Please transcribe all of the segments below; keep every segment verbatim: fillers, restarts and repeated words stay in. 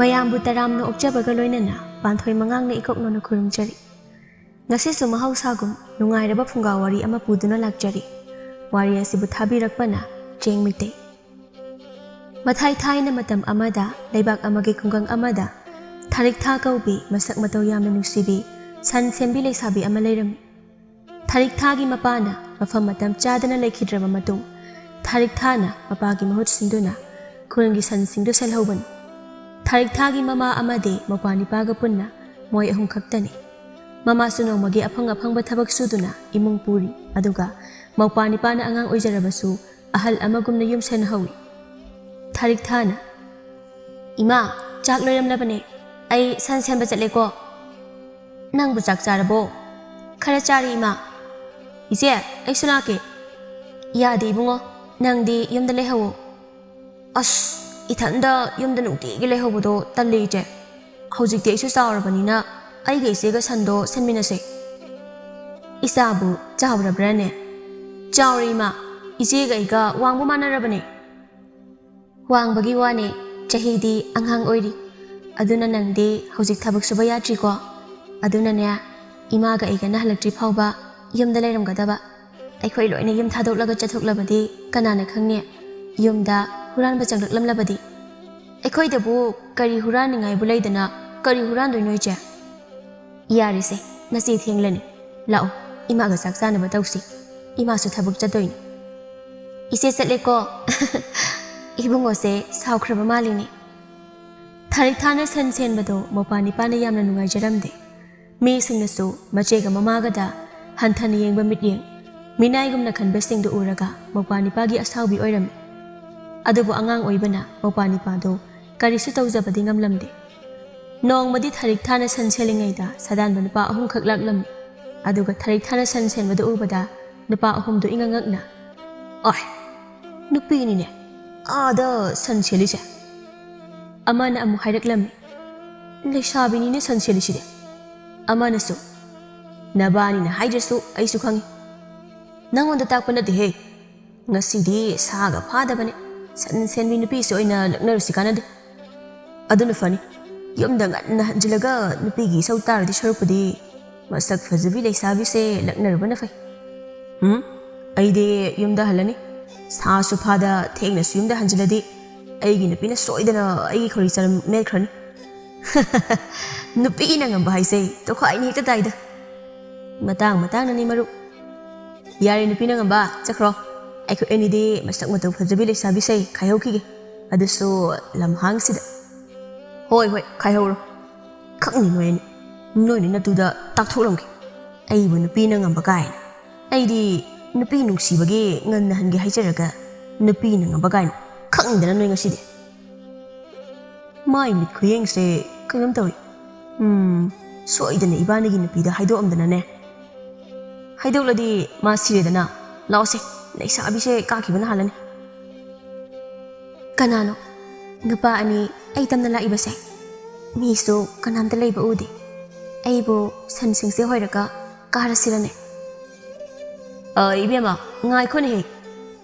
ꯃꯌꯥꯝꯕꯨ ꯇꯔꯥꯝꯅ ꯑꯣꯛꯆꯕꯒ ꯂꯣꯏꯅꯅ ꯄꯥꯟꯊꯣꯏ ꯃꯉꯥꯡꯅ ꯏꯀꯣꯛꯅꯣꯅ ꯈꯨꯔꯨꯝꯖꯔꯤ꯫ ꯉꯁꯤꯁꯨ ꯃꯍꯧꯁꯥꯒꯨꯝ ꯅꯨꯡꯉꯥꯏꯔꯕ ꯐꯨꯡꯒꯥ ꯋꯥꯔꯤ ꯑꯃ ꯄꯨꯗꯨꯅ ꯂꯥꯛꯆꯔꯤ꯫ ꯋꯥꯔꯤ ꯑꯁꯤꯕꯨ ꯊꯥꯕꯤꯔꯛꯄꯅ ꯆꯦꯡ ꯃꯩꯇꯩ꯫ ꯃꯊꯥꯏ ꯊꯥꯏꯅ ꯃꯇꯝ ꯑꯃꯗ ꯂꯩꯕꯥꯛ ꯑꯃꯒꯤ ꯈꯨꯡꯒꯪ ꯑꯃꯗ ꯊꯥꯔꯤꯛꯊꯥ ꯀꯧꯕꯤ ꯃꯁꯛ ꯃꯇꯧ ꯌꯥꯝꯅ ꯅꯨꯡꯁꯤꯕꯤ ꯁꯟ ꯁꯦꯝꯕꯤ ꯂꯩꯁꯥꯕꯤ ꯑꯃ ꯂꯩꯔꯝꯃꯤ꯫ ꯊꯥꯔꯤꯛꯊꯥꯒꯤ ꯃꯄꯥꯅ ꯃꯐꯝ ꯃꯇꯝ ꯆꯥꯗꯅ ꯂꯩꯈꯤꯗ꯭ꯔꯕ ꯃꯇꯨꯡ, ꯊꯥꯔꯤꯛꯊꯥꯅ ꯃꯄꯥꯒꯤ ꯃꯍꯨꯠ ꯁꯤꯟꯗꯨꯅ ꯈꯨꯜꯒꯤ ꯁꯟꯁꯤꯡꯗꯨ ꯁꯦꯜꯍꯧꯕꯅꯤ꯫ ꯊꯥꯔꯤꯛꯊꯥꯒꯤ ꯃꯃꯥ ꯑꯃꯗꯤ ꯃꯧꯄ꯭ꯋꯥ ꯅꯤꯄꯥꯒ ꯄꯨꯟꯅ ꯃꯣꯏ ꯑꯍꯨꯝ ꯈꯛꯇꯅꯤ꯫ ꯃꯃꯥꯁꯨ ꯅꯣꯡꯃꯒꯤ ꯑꯐꯪ ꯑꯐꯪꯕ ꯊꯕꯛ ꯁꯨꯗꯨꯅ ꯏꯃꯨꯡ ꯄꯨꯔꯤ, ꯑꯗꯨꯒ ꯃꯧꯄ꯭ꯋꯥ ꯅꯤꯄꯥꯅ ꯑꯉꯥꯡ ꯑꯣꯏꯖꯔꯕꯁꯨ ꯑꯍꯜ ꯑꯃꯒꯨꯝꯅ ꯌꯨꯝ ꯁꯦꯟꯅꯍꯧꯏ꯫ ꯊꯥꯔꯤꯛꯊꯥꯅ, "ꯏꯃꯥ, ꯆꯥꯛ ꯂꯣꯏꯔꯝꯂꯕꯅꯦ, ꯑꯩ ꯁꯟ ꯁꯦꯝꯕ ꯆꯠꯂꯦꯀꯣ꯫ ꯅꯪꯕꯨ ꯆꯥꯛ ꯆꯥꯔꯕꯣ? ꯈꯔ ꯆꯥꯔꯦ, ꯏꯃꯥ꯫ ꯏꯆꯦ, ꯑꯩꯁꯨ ꯂꯥꯛꯀꯦ꯫" "ꯌꯥꯗꯦ ꯏꯕꯨꯡꯉꯣ, ꯅꯪꯗꯤ ꯌꯨꯝꯗ ꯂꯩꯍꯧꯋꯣ꯫" "ꯑꯁ, ꯏꯊꯟꯗ ꯌꯨꯝꯗ ꯅꯨꯡꯇꯤꯒꯤ ꯂꯩꯍꯧꯕꯗꯣ ꯇꯜꯂꯦ ꯏꯆꯦ꯫ ꯍꯧꯖꯤꯛꯇꯤ ꯑꯩꯁꯨ ꯆꯥꯎꯔꯕꯅꯤꯅ ꯑꯩꯒ ꯏꯆꯦꯒ ꯁꯟꯗꯣ ꯁꯦꯝꯃꯤꯟꯅꯁꯦ꯫" "ꯏꯆꯥꯕꯨ ꯆꯥꯎꯔꯕ꯭ꯔꯥꯅꯦ?" "ꯆꯥꯎꯔꯦ ꯏꯃꯥ, ꯏꯆꯦꯒ ꯑꯩꯒ ꯋꯥꯡꯕ ꯃꯥꯟꯅꯔꯕꯅꯦ꯫" "ꯋꯥꯡꯕꯒꯤ ꯋꯥꯅꯦ, ꯆꯍꯤꯗꯤ ꯑꯉꯥꯡ ꯑꯣꯏꯔꯤ꯫ ꯑꯗꯨꯅ ꯅꯪꯗꯤ ꯍꯧꯖꯤꯛ ꯊꯕꯛ ꯁꯨꯕ ꯌꯥꯗ꯭ꯔꯤꯀꯣ꯫ ꯑꯗꯨꯅꯅꯦ, ꯏꯃꯥꯒ ꯑꯩꯒ ꯅꯥꯍꯜꯂꯛꯇ꯭ꯔꯤ ꯐꯥꯎꯕ ꯌꯨꯝꯗ ꯂꯩꯔꯝꯒꯗꯕ꯫ ꯑꯩꯈꯣꯏ ꯂꯣꯏꯅ ꯌꯨꯝ ꯊꯥꯗꯣꯛꯂꯒ ꯆꯠꯊꯣꯛꯂꯕꯗꯤ ꯀꯅꯥꯅ ꯈꯪꯅꯤ? ꯌꯨꯝꯗ ꯍꯨꯔꯥꯟꯕ ꯆꯪꯂꯛꯂꯝꯂꯕꯗꯤ?" "ꯑꯩꯈꯣꯏꯗꯕꯨ ꯀꯔꯤ ꯍꯨꯔꯥꯟꯅꯤꯡꯉꯥꯏꯕꯨ ꯂꯩꯗꯅ, ꯀꯔꯤ ꯍꯨꯔꯥꯟꯗꯣꯏꯅꯣ ꯏꯆꯦ?" "ꯌꯥꯔꯦꯁꯦ, ꯅꯆꯦ ꯊꯦꯡꯂꯅꯤ꯫ ꯂꯥꯛꯑꯣ, ꯏꯃꯥꯒ ꯆꯥꯛ ꯆꯥꯅꯕ ꯇꯧꯁꯤ꯫ ꯏꯃꯥꯁꯨ ꯊꯕꯛ ꯆꯠꯇꯣꯏꯅꯤ꯫" "ꯏꯆꯦ ꯆꯠꯂꯦꯀꯣ꯫" ꯏꯕꯨꯡꯉꯣꯁꯦ ꯁꯥꯎꯈ꯭ꯔꯕ ꯃꯥꯜꯂꯤꯅꯦ꯫ ꯊꯥꯔꯤꯛꯊꯥꯅ ꯁꯟ ꯁꯦꯟꯕꯗꯣ ꯃꯧꯄ꯭ꯋꯥ ꯅꯤꯄꯥꯅ ꯌꯥꯝꯅ ꯅꯨꯡꯉꯥꯏꯖꯔꯝꯗꯦ꯫ ꯃꯤꯁꯤꯡꯅꯁꯨ ꯃꯆꯦꯒ ꯃꯃꯥꯒꯗ ꯍꯟꯊꯅ ꯌꯦꯡꯕ ꯃꯤꯠꯌꯦꯡ, ꯃꯤꯅꯥꯏꯒꯨꯝꯅ ꯈꯟꯕꯁꯤꯡꯗꯨ ꯎꯔꯒ ꯃꯧꯄ꯭ꯋꯥ ꯅꯤꯄꯥꯒꯤ ꯑꯁꯥꯎꯕꯤ ꯑꯣꯏꯔꯝꯃꯤ꯫ ꯑꯗꯨꯕꯨ ꯑꯉꯥꯡ ꯑꯣꯏꯕꯅ ꯃꯧꯄ꯭ꯋꯥ ꯅꯤꯄꯥꯗꯨ ꯀꯔꯤꯁꯨ ꯇꯧꯖꯕꯗꯤ ꯉꯝꯂꯝꯗꯦ꯫ ꯅꯣꯡꯃꯗꯤ ꯊꯥꯔꯤꯛꯊꯥꯅ ꯁꯟ ꯁꯦꯜꯂꯤꯉꯩꯗ ꯁꯥꯗꯥꯟꯕ ꯅꯨꯄꯥ ꯑꯍꯨꯝꯈꯛ ꯂꯥꯛꯂꯝꯃꯤ꯫ ꯑꯗꯨꯒ ꯊꯥꯔꯤꯛꯊꯥꯅ ꯁꯟ ꯁꯦꯟꯕꯗꯨ ꯎꯕꯗ ꯅꯨꯄꯥ ꯑꯍꯨꯝꯗꯨ ꯏꯉꯛ ꯉꯛꯅ, "ꯑꯣꯏ, ꯅꯨꯄꯤꯅꯤꯅꯦ ꯑꯥꯗ ꯁꯟ ꯁꯦꯜꯂꯤꯁꯦ?" ꯑꯃꯅ ꯑꯃꯨꯛ ꯍꯥꯏꯔꯛꯂꯝꯃꯤ, "ꯂꯩꯁꯥꯕꯤꯅꯤꯅꯦ ꯁꯟ ꯁꯦꯜꯂꯤꯁꯤꯗꯤ꯫" ꯑꯃꯅꯁꯨ, "ꯅꯕꯥꯅꯤꯅ ꯍꯥꯏꯗ꯭ꯔꯁꯨ ꯑꯩꯁꯨ ꯈꯪꯉꯤ꯫ ꯅꯪꯉꯣꯟꯗ ꯇꯥꯛꯄ ꯅꯠꯇꯦꯍꯦ꯫ ꯉꯁꯤꯗꯤ ꯁꯥꯒ ꯐꯥꯗꯕꯅꯦ꯫ ꯁꯟ ꯁꯦꯟꯕꯤ ꯅꯨꯄꯤꯁꯦ ꯑꯣꯏꯅ ꯂꯛꯅꯔꯨꯁꯤ ꯀꯥꯟꯅꯗꯦ꯫" ꯑꯗꯨꯅ ꯐꯅꯤ꯫ ꯌꯨꯝꯗ ꯉꯟꯅ ꯍꯟꯖꯤꯜꯂꯒ ꯅꯨꯄꯤꯒꯤ ꯏꯁꯧ ꯇꯥꯔꯗꯤ ꯁꯔꯨꯛꯄꯨꯗꯤ ꯃꯁꯛ ꯐꯖꯕꯤ ꯂꯩꯁꯥꯕꯤꯁꯦ ꯂꯛꯅꯔꯨꯕꯅ ꯐꯩ꯫ ꯎꯝ, ꯑꯩꯗꯤ ꯌꯨꯝꯗ ꯍꯜꯂꯅꯤ꯫ ꯁꯥꯁꯨ ꯐꯥꯗ ꯊꯦꯡꯅꯁꯨ ꯌꯨꯝꯗ ꯍꯟꯖꯤꯜꯂꯗꯤ ꯑꯩꯒꯤ ꯅꯨꯄꯤꯅ ꯁꯣꯏꯗꯅ ꯑꯩꯒꯤ ꯈꯧꯔꯤ ꯆꯅꯝ ꯃꯦꯠꯈ꯭ꯔꯅꯤ꯫ ꯅꯨꯄꯤꯅ ꯉꯝꯕ ꯍꯥꯏꯁꯦ ꯇꯣꯈꯥꯏꯅ ꯍꯦꯛꯇ ꯇꯥꯏꯗ꯫ ꯃꯇꯥꯡ ꯃꯇꯥꯡꯅꯅꯤ ꯃꯔꯨꯞ꯫ ꯌꯥꯔꯦ ꯅꯨꯄꯤꯅ ꯉꯝꯕ, ꯆꯠꯈ꯭ꯔꯣ꯫ ꯑꯩꯈꯣꯏ ꯑꯅꯤꯗꯤ ꯃꯁꯛ ꯃꯇꯧ ꯐꯖꯕꯤ ꯂꯩꯁꯥꯕꯤꯁꯦ ꯈꯥꯏꯍꯧꯈꯤꯒꯦ, ꯑꯗꯨꯁꯨ ꯂꯝꯍꯥꯡꯁꯤꯗ꯫ ꯍꯣꯏ ꯍꯣꯏ, ꯈꯥꯏꯍꯧꯔꯣ꯫ ꯈꯪꯅꯤ ꯅꯣꯏ ꯑꯅꯤ꯫ ꯅꯣꯏꯅ ꯅꯇꯨꯗ ꯇꯥꯛꯊꯣꯛꯂꯝꯒꯦ꯫ ꯑꯩꯕꯨ ꯅꯨꯄꯤꯅ ꯉꯝꯕ ꯀꯥꯏꯅ꯫ ꯑꯩꯗꯤ ꯅꯨꯄꯤ ꯅꯨꯡꯁꯤꯕꯒꯤ ꯉꯟꯅ ꯍꯟꯒꯦ ꯍꯥꯏꯖꯔꯒ ꯅꯨꯄꯤꯅ ꯉꯝꯕ ꯀꯥꯏꯅ꯫ ꯈꯪꯗꯅ ꯅꯣꯏ ꯉꯁꯤꯗꯤ꯫ ꯃꯥꯏ ꯃꯤꯠ ꯈꯨꯌꯦꯡꯁꯦ ꯀꯩꯅꯣꯝ ꯇꯧꯏ꯫ ꯎꯝ, ꯁꯣꯏꯗꯅ ꯏꯕꯥꯅꯤꯒꯤ ꯅꯨꯄꯤꯗ ꯍꯥꯏꯗꯣꯛꯑꯝꯗꯅꯅꯦ꯫ ꯍꯥꯏꯗꯣꯛꯂꯗꯤ ꯃꯥ ꯁꯤꯔꯦꯗꯅ꯫ ꯂꯥꯛꯑꯣꯁꯦ, ꯂꯩꯁꯥꯕꯤꯁꯦ ꯀꯥꯈꯤꯕꯅ ꯍꯥꯜꯂꯅꯤ꯫ ꯀꯅꯥꯅꯣ? ꯅꯨꯄꯥ ꯑꯅꯤ ꯑꯩ ꯇꯝꯅ ꯂꯥꯛꯏꯕꯁꯦ? ꯃꯤꯁꯨ ꯀꯅꯥꯝꯇ ꯂꯩꯕ ꯎꯗꯦ꯫ ꯑꯩꯕꯨ ꯁꯟꯁꯤꯡꯁꯦ ꯍꯣꯏꯔꯒ ꯀꯥꯔꯁꯤꯔꯅꯦ? ꯑ, ꯏꯕꯦꯝꯃ, ꯉꯥꯏꯈꯣꯅꯦꯍꯦ꯫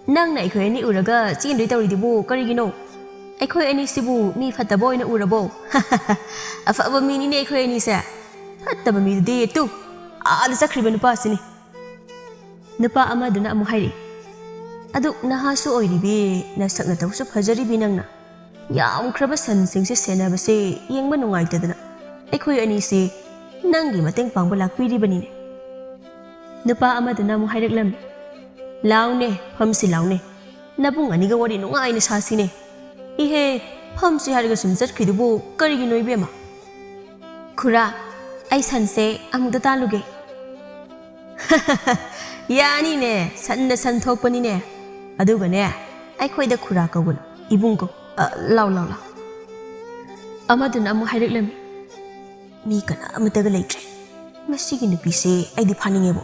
ꯅꯪꯅ ꯑꯩꯈꯣꯏ ꯑꯅꯤ ꯎꯔꯒ ꯆꯦꯟꯗꯣꯏ ꯇꯧꯔꯤꯗꯨꯕꯨ ꯀꯔꯤꯒꯤꯅꯣ? ꯑꯩꯈꯣꯏ ꯑꯅꯤꯁꯤꯕꯨ ꯃꯤ ꯐꯠꯇꯕ ꯑꯣꯏꯅ ꯎꯔꯕꯣ? ꯑꯐꯕ ꯃꯤꯅꯤꯅꯦ ꯑꯩꯈꯣꯏ ꯑꯅꯤꯁꯦ꯫ ꯐꯠꯇꯕ ꯃꯤꯗꯨꯗꯤ ꯇꯨ, ꯑꯥꯗ ꯆꯠꯈ꯭ꯔꯤꯕ ꯅꯨꯄꯥꯁꯤꯅꯤ꯫ ꯅꯨꯄꯥ ꯑꯃꯗꯨꯅ ꯑꯃꯨꯛ ꯍꯥꯏꯔꯛꯏ, "ꯑꯗꯨꯛ ꯅꯍꯥꯁꯨ ꯑꯣꯏꯔꯤꯕꯤ, ꯅꯁꯛ ꯅꯇꯧꯁꯨ ꯐꯖꯔꯤꯕꯤ ꯅꯪꯅ ꯌꯥꯝꯈ꯭ꯔꯕ ꯁꯟꯁꯤꯡꯁꯦ ꯁꯦꯟꯅꯕꯁꯦ ꯌꯦꯡꯕ ꯅꯨꯡꯉꯥꯏꯇꯗꯅ ꯑꯩꯈꯣꯏ ꯑꯅꯤꯁꯦ ꯅꯪꯒꯤ ꯃꯇꯦꯡ ꯄꯥꯡꯕ ꯂꯥꯛꯄꯤꯔꯤꯕꯅꯤꯅꯦ꯫" ꯅꯨꯄꯥ ꯑꯃꯗꯨꯅ ꯑꯃꯨꯛ ꯍꯥꯏꯔꯛꯂꯝꯃꯤ, "ꯂꯥꯎꯅꯦ, ꯐꯝꯁꯤ ꯂꯥꯎꯅꯦ, ꯅꯕꯨꯡ ꯑꯅꯤꯒ ꯋꯥꯔꯤ ꯅꯨꯡꯉꯥꯏꯅ ꯁꯥꯁꯤꯅꯦ꯫ ꯏꯍꯦ, ꯐꯝꯁꯤ ꯍꯥꯏꯔꯒ ꯁꯨꯝ ꯆꯠꯈ꯭ꯔꯤꯗꯨꯕꯨ ꯀꯔꯤꯒꯤꯅꯣ ꯏꯕꯦꯝꯃ?" "ꯈꯨꯔꯥ, ꯑꯩ ꯁꯟꯁꯦ ꯑꯃꯨꯛꯇ ꯇꯥꯜꯂꯨꯒꯦ꯫" "ꯌꯥꯅꯤꯅꯦ, ꯁꯟꯅ ꯁꯟ ꯊꯣꯛꯄꯅꯤꯅꯦ꯫ ꯑꯗꯨꯒꯅꯦ, ꯑꯩꯈꯣꯏꯗ ꯈꯨꯔꯥ ꯀꯧꯒꯅꯨ, ꯏꯕꯨꯡ ꯀꯧ꯫ ꯑ, ꯂꯥꯎ, ꯂꯥꯎ, ꯂꯥꯎ꯫" ꯑꯃꯗꯨꯅ ꯑꯃꯨꯛ ꯍꯥꯏꯔꯛꯂꯝꯃꯤ, "ꯃꯤ ꯀꯅꯥ ꯑꯃꯠꯇꯒ ꯂꯩꯇ꯭ꯔꯦ꯫ ꯃꯁꯤꯒꯤ ꯅꯨꯄꯤꯁꯦ ꯑꯩꯗꯤ ꯐꯥꯅꯤꯡꯉꯦꯕꯣ꯫"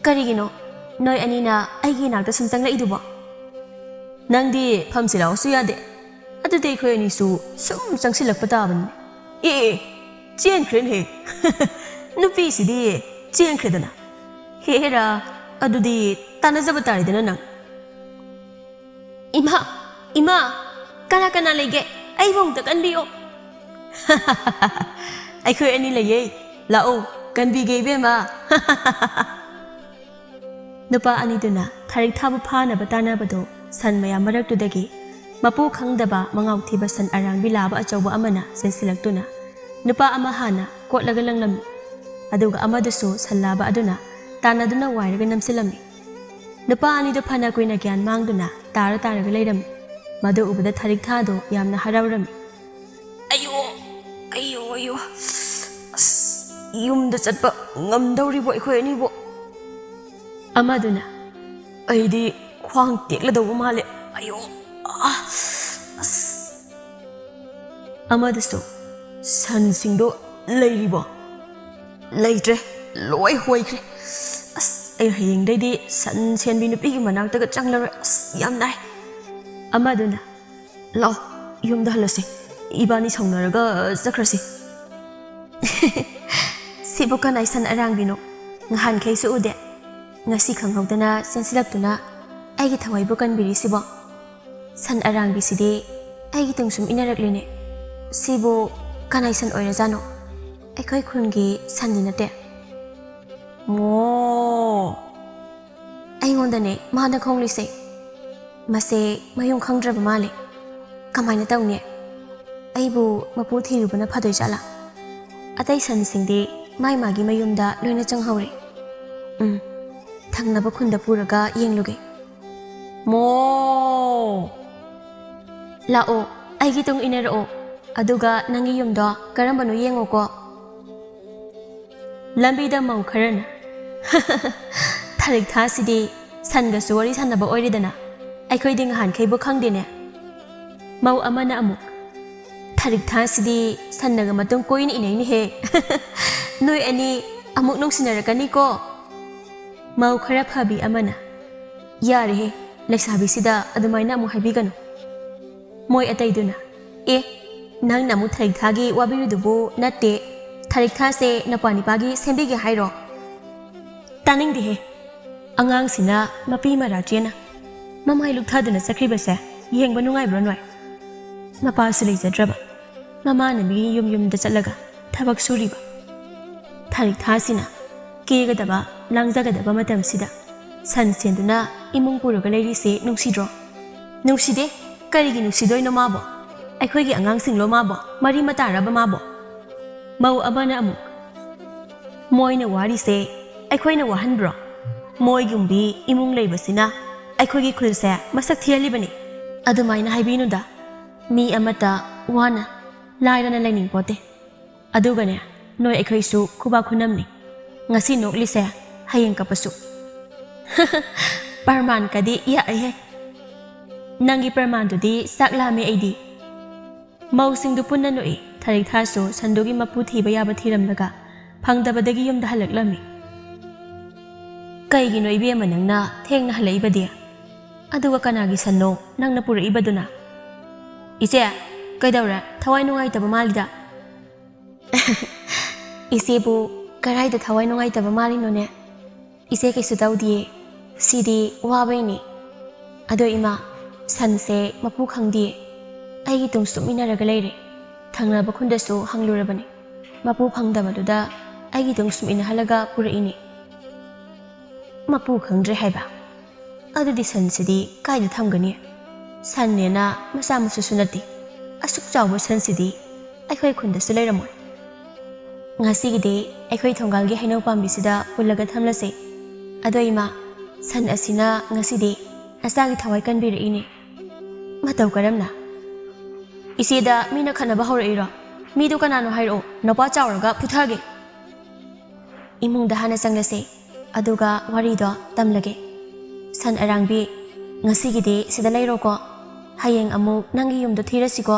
"ꯀꯔꯤꯒꯤꯅꯣ ꯅꯣꯏ ꯑꯅꯤꯅ ꯑꯩꯒꯤ ꯏꯅꯥꯛꯇ ꯁꯨꯝ ꯆꯪꯂꯛꯏꯗꯨꯕꯣ? ꯅꯪꯗꯤ ꯐꯝꯁꯤ ꯂꯥꯎꯁꯨ ꯌꯥꯗꯦ꯫ ꯑꯗꯨꯗꯤ ꯑꯩꯈꯣꯏ ꯑꯅꯤꯁꯨ ꯁꯨꯝ ꯆꯪꯁꯤꯜꯂꯛꯄ ꯇꯥꯕꯅꯤ꯫" "ꯑꯦ, ꯑꯦ, ꯆꯦꯟꯈ꯭ꯔꯦꯅꯦꯍꯦ꯫ ꯅꯨꯄꯤꯁꯤꯗꯤ ꯆꯦꯟꯈ꯭ꯔꯦꯗꯅ꯫ ꯍꯦꯔꯥ, ꯑꯗꯨꯗꯤ ꯇꯥꯟꯅꯖꯕ ꯇꯥꯔꯦꯗꯅ ꯅꯪ꯫" "ꯏꯃꯥ, ꯏꯃꯥ, ꯀꯅꯥ ꯀꯅꯥ ꯂꯩꯒꯦ?" ꯑꯩꯕꯨ ꯑꯃꯨꯛꯇ ꯀꯟꯕꯤꯌꯣ꯫ ꯑꯩꯈꯣꯏ ꯑꯅꯤ ꯂꯩꯌꯦ, ꯂꯥꯛꯑꯣ, ꯀꯟꯕꯤꯒꯦ ꯏꯕꯦꯝꯃ꯫ ꯅꯨꯄꯥ ꯑꯅꯤꯗꯨꯅ ꯊꯥꯔꯤꯛ ꯊꯥꯕ ꯐꯥꯅꯕ ꯇꯥꯟꯅꯕꯗꯣ ꯁꯟ ꯃꯌꯥꯝ ꯃꯔꯛꯇꯨꯗꯒꯤ ꯃꯄꯨ ꯈꯪꯗꯕ ꯃꯉꯥꯎ ꯊꯤꯕ ꯁꯟ ꯑꯔꯥꯡꯕꯤ ꯂꯥꯕ ꯑꯆꯧꯕ ꯑꯃꯅ ꯆꯦꯟꯁꯤꯜꯂꯛꯇꯨꯅ ꯅꯨꯄꯥ ꯑꯃ ꯍꯥꯟꯅ ꯀꯣꯠꯂꯒ ꯂꯪꯂꯝꯃꯤ꯫ ꯑꯗꯨꯒ ꯑꯃꯗꯨꯁꯨ ꯁꯟ ꯂꯥꯕ ꯑꯗꯨꯅ ꯇꯥꯟꯅꯗꯨꯅ ꯋꯥꯏꯔꯒ ꯅꯝꯁꯤꯜꯂꯝꯃꯤ꯫ ꯅꯨꯄꯥ ꯑꯅꯤꯗꯨ ꯐꯅ ꯀꯨꯏꯅ ꯒ꯭ꯌꯥꯟ ꯃꯥꯡꯗꯨꯅ ꯇꯥꯔ ꯇꯥꯔꯒ ꯂꯩꯔꯝꯃꯤ꯫ ꯃꯗꯨ ꯎꯕꯗ ꯊꯥꯔꯤꯛ ꯊꯥꯗꯣ ꯌꯥꯝꯅ ꯍꯔꯥꯎꯔꯝꯃꯤ꯫ "ꯑꯌꯣ, ꯑꯌꯣ, ꯑꯌꯣ, ꯑꯁ, ꯌꯨꯝꯗ ꯆꯠꯄ ꯉꯝꯗꯧꯔꯤꯕꯣ ꯑꯩꯈꯣꯏ ꯑꯅꯤꯕꯨ?" ꯑꯃꯗꯨꯅ, "ꯑꯩꯗꯤ ꯈ꯭ꯋꯥꯡ ꯇꯦꯛꯂꯗꯧꯕ ꯃꯥꯜꯂꯦ, ꯑꯌꯣ, ꯑꯥ, ꯑꯁ꯫" ꯑꯃꯗꯨꯁꯨ, "ꯁꯟꯁꯤꯡꯗꯣ ꯂꯩꯔꯤꯕꯣ?" "ꯂꯩꯇ꯭ꯔꯦ, ꯂꯣꯏ ꯍꯣꯏꯈ꯭ꯔꯦ꯫ ꯑꯁ, ꯑꯩ ꯍꯌꯦꯡꯗꯩꯗꯤ ꯁꯟ ꯁꯦꯟꯕꯤ ꯅꯨꯄꯤꯒꯤ ꯃꯅꯥꯛꯇꯒ ꯆꯪꯂꯔꯣꯏ꯫ ꯑꯁ, ꯌꯥꯝ ꯅꯥꯏ꯫" ꯑꯃꯗꯨꯅ, "ꯂꯥꯛꯑꯣ, ꯌꯨꯝꯗ ꯍꯜꯂꯁꯤ꯫ ꯏꯕꯥꯅꯤ ꯁꯥꯎꯅꯔꯒ ꯆꯠꯈ꯭ꯔꯁꯤ꯫" "ꯁꯤꯕꯨ ꯀꯅꯥꯏ ꯁꯟ ꯑꯔꯥꯡꯕꯤꯅꯣ? ꯉꯍꯥꯟꯈꯩꯁꯨ ꯎꯗꯦ꯫ ꯉꯁꯤ ꯈꯪꯍꯧꯗꯅ ꯆꯦꯟꯁꯤꯜꯂꯛꯇꯨꯅ ꯑꯩꯒꯤ ꯊꯋꯥꯏꯕꯨ ꯀꯟꯕꯤꯔꯤꯁꯤꯕꯣ? ꯁꯟ ꯑꯔꯥꯡꯕꯤꯁꯤꯗꯤ ꯑꯩꯒꯤ ꯇꯨꯡꯁꯨꯝ ꯏꯟꯅꯔꯛꯂꯤꯅꯦ꯫ ꯁꯤꯕꯨ ꯀꯅꯥꯏ ꯁꯟ ꯑꯣꯏꯔꯖꯥꯠꯅꯣ? ꯑꯩꯈꯣꯏ ꯈꯨꯟꯒꯤ ꯁꯟꯗꯤ ꯅꯠꯇꯦ꯫" "ꯃꯣ!" ꯑꯩꯉꯣꯟꯗꯅꯦ ꯃꯥꯅ ꯈꯣꯡꯂꯤꯁꯦ꯫ ꯃꯁꯦ ꯃꯌꯨꯝ ꯈꯪꯗ꯭ꯔꯕ ꯃꯥꯜꯂꯦ꯫ ꯀꯃꯥꯏꯅ ꯇꯧꯅꯤ? ꯑꯩꯕꯨ ꯃꯄꯨ ꯊꯤꯔꯨꯕꯅ ꯐꯗꯣꯏ ꯖꯥꯠꯂꯥ? ꯑꯇꯩ ꯁꯟꯁꯤꯡꯗꯤ ꯃꯥꯏ ꯃꯥꯒꯤ ꯃꯌꯨꯝꯗ ꯂꯣꯏꯅ ꯆꯪꯍꯧꯔꯦ꯫ ꯎꯝ, ꯊꯪꯅꯕ ꯈꯨꯟꯗ ꯄꯨꯔꯒ ꯌꯦꯡꯂꯨꯒꯦ꯫ "ꯃꯣ!" "ꯂꯥꯛꯑꯣ, ꯑꯩꯒꯤ ꯇꯨꯡ ꯏꯟꯅꯔꯛꯑꯣ꯫ ꯑꯗꯨꯒ ꯅꯪꯒꯤ ꯌꯨꯝꯗꯣ ꯀꯔꯝꯕꯅꯣ ꯌꯦꯡꯉꯣꯀꯣ꯫" ꯂꯝꯕꯤꯗ ꯃꯧ ꯈꯔꯅ, "ꯊꯥꯔꯤꯛ ꯊꯥꯁꯤꯗꯤ ꯁꯟꯒꯁꯨ ꯋꯥꯔꯤ ꯁꯥꯟꯅꯕ ꯑꯣꯏꯔꯦꯗꯅ, ꯑꯩꯈꯣꯏꯗꯤ ꯉꯍꯥꯟꯈꯩꯕꯨ ꯈꯪꯗꯦꯅꯦ꯫" ꯃꯧ ꯑꯃꯅ ꯑꯃꯨꯛ, "ꯊꯥꯔꯤꯛ ꯊꯥꯁꯤꯗꯤ ꯁꯟꯅꯒ ꯃꯇꯨꯡ ꯀꯣꯏꯅ ꯏꯅꯩꯅꯦꯍꯦ꯫ ꯅꯣꯏ ꯑꯅꯤ ꯑꯃꯨꯛ ꯅꯨꯡꯁꯤꯅꯔꯛꯀꯅꯤꯀꯣ꯫" ꯃꯧ ꯈꯔ ꯐꯕꯤ ꯑꯃꯅ, "ꯌꯥꯔꯦꯍꯦ, ꯂꯩꯁꯥꯕꯤꯁꯤꯗ ꯑꯗꯨꯃꯥꯏꯅ ꯑꯃꯨꯛ ꯍꯥꯏꯕꯤꯒꯅꯨ꯫" ꯃꯣꯏ ꯑꯇꯩꯗꯨꯅ, "ꯑꯦ, ꯅꯪꯅ ꯑꯃꯨꯛ ꯊꯥꯔꯤꯛ ꯊꯥꯒꯤ ꯋꯥꯕꯤꯔꯨꯗꯨꯕꯨ ꯅꯠꯇꯦ, ꯊꯥꯔꯤꯛ ꯊꯥꯁꯦ ꯅꯄꯥ ꯅꯤꯄꯥꯒꯤ ꯁꯦꯝꯕꯤꯒꯦ ꯍꯥꯏꯔꯣ?" ꯇꯥꯅꯤꯡꯗꯦꯍꯦ꯫ ꯑꯉꯥꯡꯁꯤꯅ ꯃꯄꯤ ꯃꯔꯥ ꯆꯦꯅ ꯃꯃꯥꯏ ꯂꯨꯛꯊꯗꯨꯅ ꯆꯠꯈ꯭ꯔꯤꯕꯁꯦ ꯌꯦꯡꯕ ꯅꯨꯡꯉꯥꯏꯕ꯭ꯔꯣ ꯅꯣꯏ? ꯃꯄꯥꯁꯨ ꯂꯩꯖꯗ꯭ꯔꯕ, ꯃꯃꯥꯅ ꯃꯤꯒꯤ ꯌꯨꯝ ꯌꯨꯝꯗ ꯆꯠꯂꯒ ꯊꯕꯛ ꯁꯨꯔꯤꯕ꯫ ꯊꯔꯤꯛ ꯊꯥꯁꯤꯅ ꯀꯦꯒꯗꯕ, ꯂꯥꯡꯖꯒꯗꯕ ꯃꯇꯝꯁꯤꯗ ꯁꯟ ꯁꯦꯟꯗꯨꯅ ꯏꯃꯨꯡ ꯄꯨꯔꯒ ꯂꯩꯔꯤꯁꯦ ꯅꯨꯡꯁꯤꯗ꯭ꯔꯣ? ꯅꯨꯡꯁꯤꯗꯦ꯫ ꯀꯔꯤꯒꯤ ꯅꯨꯡꯁꯤꯗꯣꯏꯅꯣ ꯃꯥꯕꯣ? ꯑꯩꯈꯣꯏꯒꯤ ꯑꯉꯥꯡꯁꯤꯡꯂꯣ ꯃꯥꯕꯣ? ꯃꯔꯤ ꯃꯇꯥꯔꯕ ꯃꯥꯕꯣ? ꯃꯧ ꯑꯃꯅ ꯑꯃꯨꯛ, "ꯃꯣꯏꯅ ꯋꯥꯔꯤꯁꯦ ꯑꯩꯈꯣꯏꯅ ꯋꯥꯍꯟꯕ꯭ꯔꯣ? ꯃꯣꯏꯒꯨꯝꯕꯤ ꯏꯃꯨꯡ ꯂꯩꯕꯁꯤꯅ ꯑꯩꯈꯣꯏꯒꯤ ꯈꯨꯜꯁꯦ ꯃꯁꯛ ꯊꯤꯍꯜꯂꯤꯕꯅꯤ꯫ ꯑꯗꯨꯃꯥꯏꯅ ꯍꯥꯏꯕꯤꯅꯨꯗ꯫ ꯃꯤ ꯑꯃꯠꯇ ꯋꯥꯅ ꯂꯥꯏꯔꯅ ꯂꯩꯅꯤꯡꯄꯣꯠꯇꯦ꯫ ꯑꯗꯨꯒꯅꯦ, ꯅꯣꯏ ꯑꯩꯈꯣꯏꯁꯨ ꯈꯨꯕꯥꯛ ꯈꯨꯅꯝꯅꯤ꯫ ꯉꯁꯤ ꯅꯣꯛꯂꯤꯁꯦ, ꯍꯌꯦꯡ ꯀꯞꯄꯁꯨ꯫" "ꯄ꯭ꯔꯃꯥꯟꯀꯗꯤ ꯌꯥꯛꯑꯦꯍꯦ꯫ ꯅꯪꯒꯤ ꯄ꯭ꯔꯃꯥꯟꯗꯨꯗꯤ ꯆꯥꯛ ꯂꯥꯝꯃꯦ ꯑꯩꯗꯤ꯫" ꯃꯧꯁꯤꯡꯗꯨ ꯄꯨꯟꯅ ꯅꯣꯛꯏ꯫ ꯊꯔꯤꯛ ꯊꯥꯁꯨ ꯁꯟꯗꯨꯒꯤ ꯃꯄꯨ ꯊꯤꯕ ꯌꯥꯕ ꯊꯤꯔꯝꯂꯒ ꯐꯪꯗꯕꯗꯒꯤ ꯌꯨꯝꯗ ꯍꯜꯂꯛꯂꯝꯃꯤ꯫ "ꯀꯩꯒꯤꯅꯣ ꯏꯕꯦꯝꯃ ꯅꯪꯅ ꯊꯦꯡꯅ ꯍꯜꯂꯛꯏꯕꯗꯤ? ꯑꯗꯨꯒ ꯀꯅꯥꯒꯤ ꯁꯟꯅꯣ ꯅꯪꯅ ꯄꯨꯔꯛꯏꯕꯗꯨꯅ?" "ꯏꯆꯦ, ꯀꯩꯗꯧꯔꯦ? ꯊꯋꯥꯏ ꯅꯨꯡꯉꯥꯏꯇꯕ ꯃꯥꯜꯂꯤꯗ꯫" "ꯏꯆꯦꯕꯨ ꯀꯔꯥꯏꯗ ꯊꯋꯥꯏ ꯅꯨꯡꯉꯥꯏꯇꯕ ꯃꯥꯜꯂꯤꯅꯣꯅꯦ? ꯏꯆꯦ ꯀꯩꯁꯨ ꯇꯧꯗꯤꯌꯦ꯫ ꯁꯤꯗꯤ ꯋꯥꯕꯩꯅꯤ꯫ ꯑꯗꯣ ꯏꯃꯥ, ꯁꯟꯁꯦ ꯃꯄꯨ ꯈꯪꯗꯤꯌꯦ꯫ ꯑꯩꯒꯤ ꯇꯨꯡ ꯁꯨꯝ ꯏꯟꯅꯔꯒ ꯂꯩꯔꯦ꯫ ꯊꯪꯅꯕ ꯈꯨꯟꯗꯁꯨ ꯍꯪꯂꯨꯔꯕꯅꯤ꯫ ꯃꯄꯨ ꯐꯪꯗꯕꯗꯨꯗ ꯑꯩꯒꯤ ꯇꯨꯡ ꯁꯨꯝ ꯏꯟꯅꯍꯜꯂꯒ ꯄꯨꯔꯛꯏꯅꯤ꯫" "ꯃꯄꯨ ꯈꯪꯗ꯭ꯔꯦ ꯍꯥꯏꯕ? ꯑꯗꯨꯗꯤ ꯁꯟꯁꯤꯗꯤ ꯀꯥꯏꯗ ꯊꯝꯒꯅꯤ? ꯁꯟꯅꯦꯅ ꯃꯆꯥ ꯃꯁꯨꯁꯨ ꯅꯠꯇꯦ꯫ ꯑꯁꯨꯛ ꯆꯥꯎꯕ ꯁꯟꯁꯤꯗꯤ ꯑꯩꯈꯣꯏ ꯈꯨꯟꯗꯁꯨ ꯂꯩꯔꯝꯃꯣꯏ꯫ ꯉꯁꯤꯒꯤꯗꯤ ꯑꯩꯈꯣꯏ ꯊꯣꯡꯒꯥꯜꯒꯤ ꯍꯩꯅꯧ ꯄꯥꯝꯕꯤꯁꯤꯗ ꯄꯨꯜꯂꯒ ꯊꯝꯂꯁꯦ꯫ ꯑꯗꯣ ꯏꯃꯥ, ꯁꯟ ꯑꯁꯤꯅ ꯉꯁꯤꯗꯤ ꯅꯆꯥꯒꯤ ꯊꯋꯥꯏ ꯀꯟꯕꯤꯔꯛꯏꯅꯦ꯫" "ꯃꯇꯧ ꯀꯔꯝꯅ? ꯏꯆꯦꯗ ꯃꯤꯅ ꯈꯠꯅꯕ ꯍꯧꯔꯛꯏꯔꯣ? ꯃꯤꯗꯨ ꯀꯅꯥꯅꯣ ꯍꯥꯏꯔꯛꯑꯣ, ꯅꯄꯥ ꯆꯥꯎꯔꯒ ꯐꯨꯊꯒꯦ꯫" "ꯏꯃꯨꯡꯗ ꯍꯥꯟꯅ ꯆꯪꯂꯁꯦ, ꯑꯗꯨꯒ ꯋꯥꯔꯤꯗꯣ ꯇꯝꯂꯒꯦ꯫ ꯁꯟ ꯑꯔꯥꯡꯕꯤ, ꯉꯁꯤꯒꯤꯗꯤ ꯁꯤꯗ ꯂꯩꯔꯣꯀꯣ꯫ ꯍꯌꯦꯡ ꯑꯃꯨꯛ ꯅꯪꯒꯤ ꯌꯨꯝꯗꯣ ꯊꯤꯔꯁꯤꯀꯣ꯫"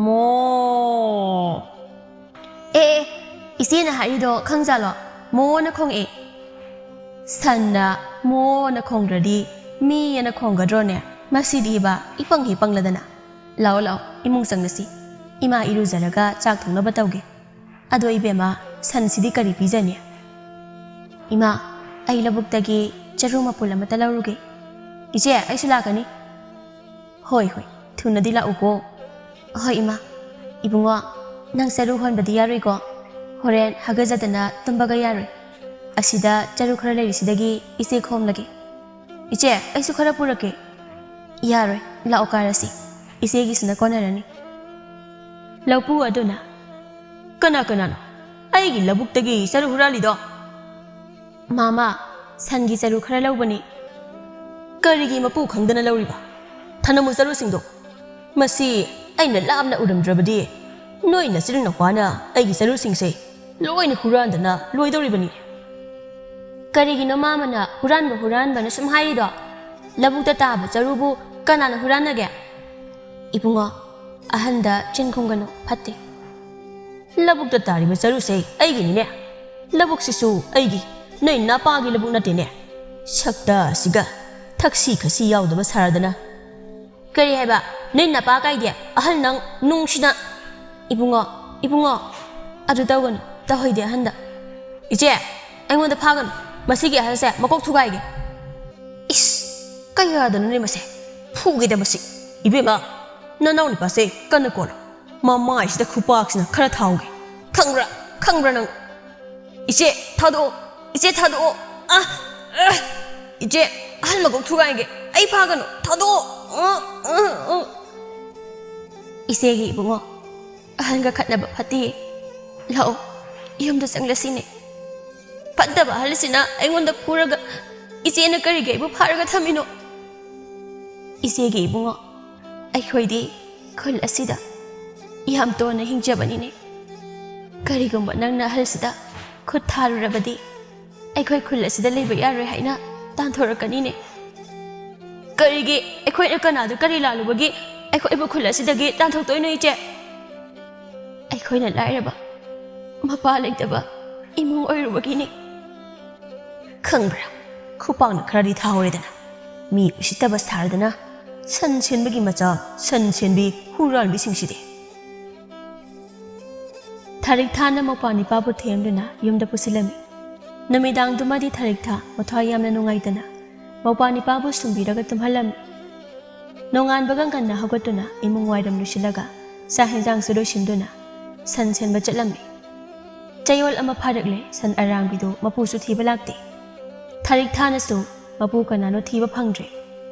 "ꯃꯣ!" "ꯑꯦ, ꯑꯦ, ꯏꯆꯦꯅ ꯍꯥꯏꯔꯤꯗꯣ ꯈꯪꯖꯥꯠꯂꯣ? ꯃꯣꯅ ꯈꯣꯡꯉꯛꯑꯦ꯫" "ꯁꯟꯅ ꯃꯣꯅ ꯈꯣꯡꯗ꯭ꯔꯗꯤ ꯃꯤ ꯑꯅ ꯈꯣꯡꯒꯗ꯭ꯔꯣꯅꯦ? ꯃꯁꯤꯗꯤꯕ ꯏꯄꯪ ꯍꯦꯛ ꯄꯪꯂꯗꯅ꯫ ꯂꯥꯛꯑꯣ, ꯂꯥꯛꯑꯣ, ꯏꯃꯨꯡ ꯆꯪꯂꯁꯤ꯫ ꯏꯃꯥ ꯏꯔꯨꯖꯔꯒ ꯆꯥꯛ ꯊꯣꯡꯅꯕ ꯇꯧꯒꯦ꯫ ꯑꯗꯣ ꯏꯕꯦꯝꯃ, ꯁꯟꯁꯤꯗꯤ ꯀꯔꯤ ꯄꯤꯖꯅꯤ?" "ꯏꯃꯥ, ꯑꯩ ꯂꯧꯕꯨꯛꯇꯒꯤ ꯆꯔꯨ ꯃꯄꯨꯜ ꯑꯃꯇ ꯂꯧꯔꯨꯒꯦ꯫" "ꯏꯆꯦ, ꯑꯩꯁꯨ ꯂꯥꯛꯀꯅꯤ꯫" "ꯍꯣꯏ, ꯍꯣꯏ, ꯊꯨꯅꯗꯤ ꯂꯥꯛꯎꯀꯣ꯫" ꯍꯣꯏ ꯏꯃꯥ꯫ ꯏꯕꯨꯡꯉꯣ, ꯅꯪ ꯆꯔꯨ ꯍꯣꯟꯕꯗꯤ ꯌꯥꯔꯣꯏꯀꯣ? ꯍꯣꯔꯦꯟ ꯍꯥꯒꯠꯆꯗꯅ ꯇꯨꯝꯕꯒ ꯌꯥꯔꯣꯏ꯫ ꯑꯁꯤꯗ ꯆꯔꯨ ꯈꯔ ꯂꯩꯔꯤꯁꯤꯗꯒꯤ ꯏꯆꯦ ꯈꯣꯝꯂꯒꯦ꯫ ꯏꯆꯦ, ꯑꯩꯁꯨ ꯈꯔ ꯄꯨꯔꯛꯀꯦ꯫ ꯌꯥꯔꯣꯏ, ꯂꯥꯛꯑꯣ ꯀꯥꯔꯁꯤ꯫ ꯏꯆꯦꯒꯤꯁꯤꯅ ꯀꯣꯟꯅꯔꯅꯤ꯫ ꯂꯧꯄꯨ ꯑꯗꯨꯅ, "ꯀꯅꯥ ꯀꯅꯥꯅꯣ ꯑꯩꯒꯤ ꯂꯧꯕꯨꯛꯇꯒꯤ ꯆꯔꯨ ꯍꯨꯔꯥꯜꯂꯤꯗꯣ?" "ꯃꯥꯃ, ꯁꯟꯒꯤ ꯆꯔꯨ ꯈꯔ ꯂꯧꯕꯅꯤ꯫" "ꯀꯔꯤꯒꯤ ꯃꯄꯨ ꯈꯪꯗꯅ ꯂꯧꯔꯤꯕ? ꯊꯅꯝꯃꯨ ꯆꯔꯨꯁꯤꯡꯗꯣ꯫ ꯃꯁꯤ ꯑꯩꯅ ꯂꯥꯞꯅ ꯎꯔꯝꯗ꯭ꯔꯕꯗꯤ ꯅꯣꯏ ꯅꯆꯤꯟ ꯅꯄꯥꯅ ꯑꯩꯒꯤ ꯆꯔꯨꯁꯤꯡꯁꯦ ꯂꯣꯏꯅ ꯍꯨꯔꯥꯟꯗꯅ ꯂꯣꯏꯗꯧꯔꯤꯕꯅꯤ꯫" "ꯀꯔꯤꯒꯤꯅꯣ ꯃꯥꯃꯅ ꯍꯨꯔꯥꯟꯕ ꯍꯨꯔꯥꯟꯕꯅ ꯁꯨꯝ ꯍꯥꯏꯔꯤꯗꯣ? ꯂꯧꯕꯨꯛꯇ ꯇꯥꯕ ꯆꯔꯨꯕꯨ ꯀꯅꯥꯅ ꯍꯨꯔꯥꯟꯅꯒꯦ?" "ꯏꯕꯨꯡꯉꯣ, ꯑꯍꯟꯗ ꯆꯤꯟ ꯈꯨꯝꯒꯅꯨ, ꯐꯠꯇꯦ꯫" "ꯂꯧꯕꯨꯛꯇ ꯇꯥꯔꯤꯕ ꯆꯔꯨꯁꯦ ꯑꯩꯒꯤꯅꯤꯅꯦ꯫ ꯂꯧꯕꯨꯛꯁꯤꯁꯨ ꯑꯩꯒꯤ, ꯅꯣꯏ ꯅꯄꯥꯒꯤ ꯂꯧꯕꯨꯛ ꯅꯠꯇꯦꯅꯦ꯫ ꯁꯛꯇ ꯑꯁꯤꯒ ꯊꯛꯁꯤ ꯈꯥꯁꯤ ꯌꯥꯎꯗꯕ ꯁꯥꯔꯗꯅ꯫" "ꯀꯔꯤ ꯍꯥꯏꯕ? ꯅꯣꯏ ꯅꯄꯥ ꯀꯥꯏꯗꯤ? ꯑꯍꯜ ꯅꯪ ꯅꯨꯡꯁꯤꯅ꯫" "ꯏꯕꯨꯡꯉꯣ, ꯏꯕꯨꯡꯉꯣ, ꯑꯗꯨ ꯇꯧꯒꯅꯨ, ꯇꯧꯍꯩꯗꯦ ꯑꯍꯟꯗ꯫" "ꯏꯆꯦ, ꯑꯩꯉꯣꯟꯗ ꯐꯥꯒꯅꯨ꯫ ꯃꯁꯤꯒꯤ ꯑꯍꯜꯁꯦ ꯃꯀꯣꯛ ꯊꯨꯒꯥꯏꯒꯦ꯫" "ꯏꯁ, ꯀꯌꯥꯗꯅꯣꯅꯦ ꯃꯁꯦ? ꯐꯨꯒꯦꯗ ꯃꯁꯤ꯫ ꯏꯕꯦꯝꯃ, ꯅꯅꯥꯎ ꯅꯨꯄꯥꯁꯦ ꯀꯟꯅ ꯀꯣꯜꯂꯣ꯫ ꯃꯃꯥꯏꯁꯤꯗ ꯈꯨꯄꯥꯛꯁꯤꯅ ꯈꯔ ꯊꯥꯎꯒꯦ꯫ ꯈꯪꯕ꯭ꯔꯥ? ꯈꯪꯕ꯭ꯔꯥ ꯅꯪ?" "ꯏꯆꯦ, ꯊꯥꯗꯣꯛꯑꯣ꯫ ꯏꯆꯦ, ꯊꯥꯗꯣꯛꯑꯣ꯫ ꯑ, ꯑ, ꯏꯆꯦ, ꯑꯍꯜ ꯃꯀꯣꯛ ꯊꯨꯒꯥꯏꯒꯦ꯫ ꯑꯩ ꯐꯥꯒꯅꯨ꯫ ꯊꯥꯗꯣꯛꯑꯣ꯫ ꯑ, ꯑ, ꯑ꯫" "ꯏꯆꯦꯒꯤ ꯏꯕꯨꯡꯉꯣ, ꯑꯍꯜꯒ ꯈꯠꯅꯕ ꯐꯠꯇꯦ꯫ ꯂꯥꯛꯑꯣ, ꯌꯨꯝꯗ ꯆꯪꯂꯁꯤꯅꯦ꯫ ꯐꯠꯇꯕ ꯑꯍꯜꯁꯤꯅ ꯑꯩꯉꯣꯟꯗ ꯐꯨꯔꯒ ꯏꯆꯦꯅ ꯀꯔꯤꯒꯤ ꯑꯩꯕꯨ ꯐꯥꯔꯒ ꯊꯝꯃꯤꯅꯣ?" "ꯏꯆꯦꯒꯤ ꯏꯕꯨꯡꯉꯣ, ꯑꯩꯈꯣꯏꯗꯤ ꯈꯨꯜ ꯑꯁꯤꯗ ꯌꯥꯝ ꯇꯣꯟꯅ ꯍꯤꯡꯖꯕꯅꯤꯅꯦ꯫ ꯀꯔꯤꯒꯨꯝꯕ ꯅꯪꯅ ꯑꯍꯜꯁꯤꯗ ꯈꯨꯠ ꯊꯥꯔꯨꯔꯕꯗꯤ ꯑꯩꯈꯣꯏ ꯈꯨꯜ ꯑꯁꯤꯗ ꯂꯩꯕ ꯌꯥꯔꯣꯏ ꯍꯥꯏꯅ ꯇꯥꯟꯊꯣꯔꯛꯀꯅꯤꯅꯦ꯫" "ꯀꯔꯤꯒꯤ? ꯑꯩꯈꯣꯏꯅ ꯀꯅꯥꯗ ꯀꯔꯤ ꯂꯥꯜꯂꯨꯕꯒꯤ ꯑꯩꯈꯣꯏꯕꯨ ꯈꯨꯜ ꯑꯁꯤꯗꯒꯤ ꯇꯥꯟꯊꯣꯛꯇꯣꯏꯅꯣ, ꯏꯆꯦ? ꯑꯩꯈꯣꯏꯅ ꯂꯥꯏꯔꯕ, ꯃꯄꯥ ꯂꯩꯇꯕ ꯏꯃꯨꯡ ꯑꯣꯏꯔꯨꯕꯒꯤꯅꯤ꯫" "ꯈꯪꯕ꯭ꯔꯥ, ꯈꯨꯄꯥꯛꯅ ꯈꯔꯗꯤ ꯊꯥꯍꯧꯔꯦꯗꯅ꯫ ꯃꯤ ꯎꯁꯤꯠꯇꯕ ꯁꯥꯔꯗꯅ, ꯁꯟ ꯁꯦꯟꯕꯒꯤ ꯃꯆꯥ, ꯁꯟ ꯁꯦꯟꯕꯤ ꯍꯨꯔꯥꯟꯕꯤꯁꯤꯡꯁꯤꯗꯤ꯫" ꯊꯥꯔꯤꯛꯊꯥꯅ ꯃꯧꯄ꯭ꯋꯥ ꯅꯤꯄꯥꯕꯨ ꯊꯦꯝꯗꯨꯅ ꯌꯨꯝꯗ ꯄꯨꯁꯤꯜꯂꯝꯃꯤ꯫ ꯅꯨꯃꯤꯗꯥꯡꯗꯨꯃꯗꯤ ꯊꯥꯔꯤꯛꯊꯥ ꯃꯊ꯭ꯋꯥꯏ ꯌꯥꯝꯅ ꯅꯨꯡꯉꯥꯏꯇꯅ ꯃꯧꯄ꯭ꯋꯥ ꯅꯤꯄꯥꯕꯨ ꯁꯨꯝꯕꯤꯔꯒ ꯇꯨꯝꯍꯜꯂꯝꯃꯤ꯫ ꯅꯣꯡꯉꯥꯟꯕꯒ ꯉꯟꯅ ꯍꯧꯒꯠꯇꯨꯅ ꯏꯃꯨꯡ ꯋꯥꯏꯔꯝ ꯂꯣꯏꯁꯤꯜꯂꯒ ꯆꯥꯛ ꯍꯦꯟꯖꯥꯡꯁꯨ ꯂꯣꯏꯁꯤꯟꯗꯨꯅ ꯁꯟ ꯁꯦꯟꯕ ꯆꯠꯂꯝꯃꯤ꯫ ꯆꯌꯣꯜ ꯑꯃ ꯐꯥꯔꯛꯂꯦ, ꯁꯟ ꯑꯔꯥꯡꯕꯤꯗꯨ ꯃꯄꯨꯁꯨ ꯊꯤꯕ ꯂꯥꯛꯇꯦ꯫ ꯊꯥꯔꯤꯛ ꯊꯥꯅꯁꯨ ꯃꯄꯨ ꯀꯅꯥꯅꯣ ꯊꯤꯕ ꯐꯪꯗ꯭ꯔꯦ꯫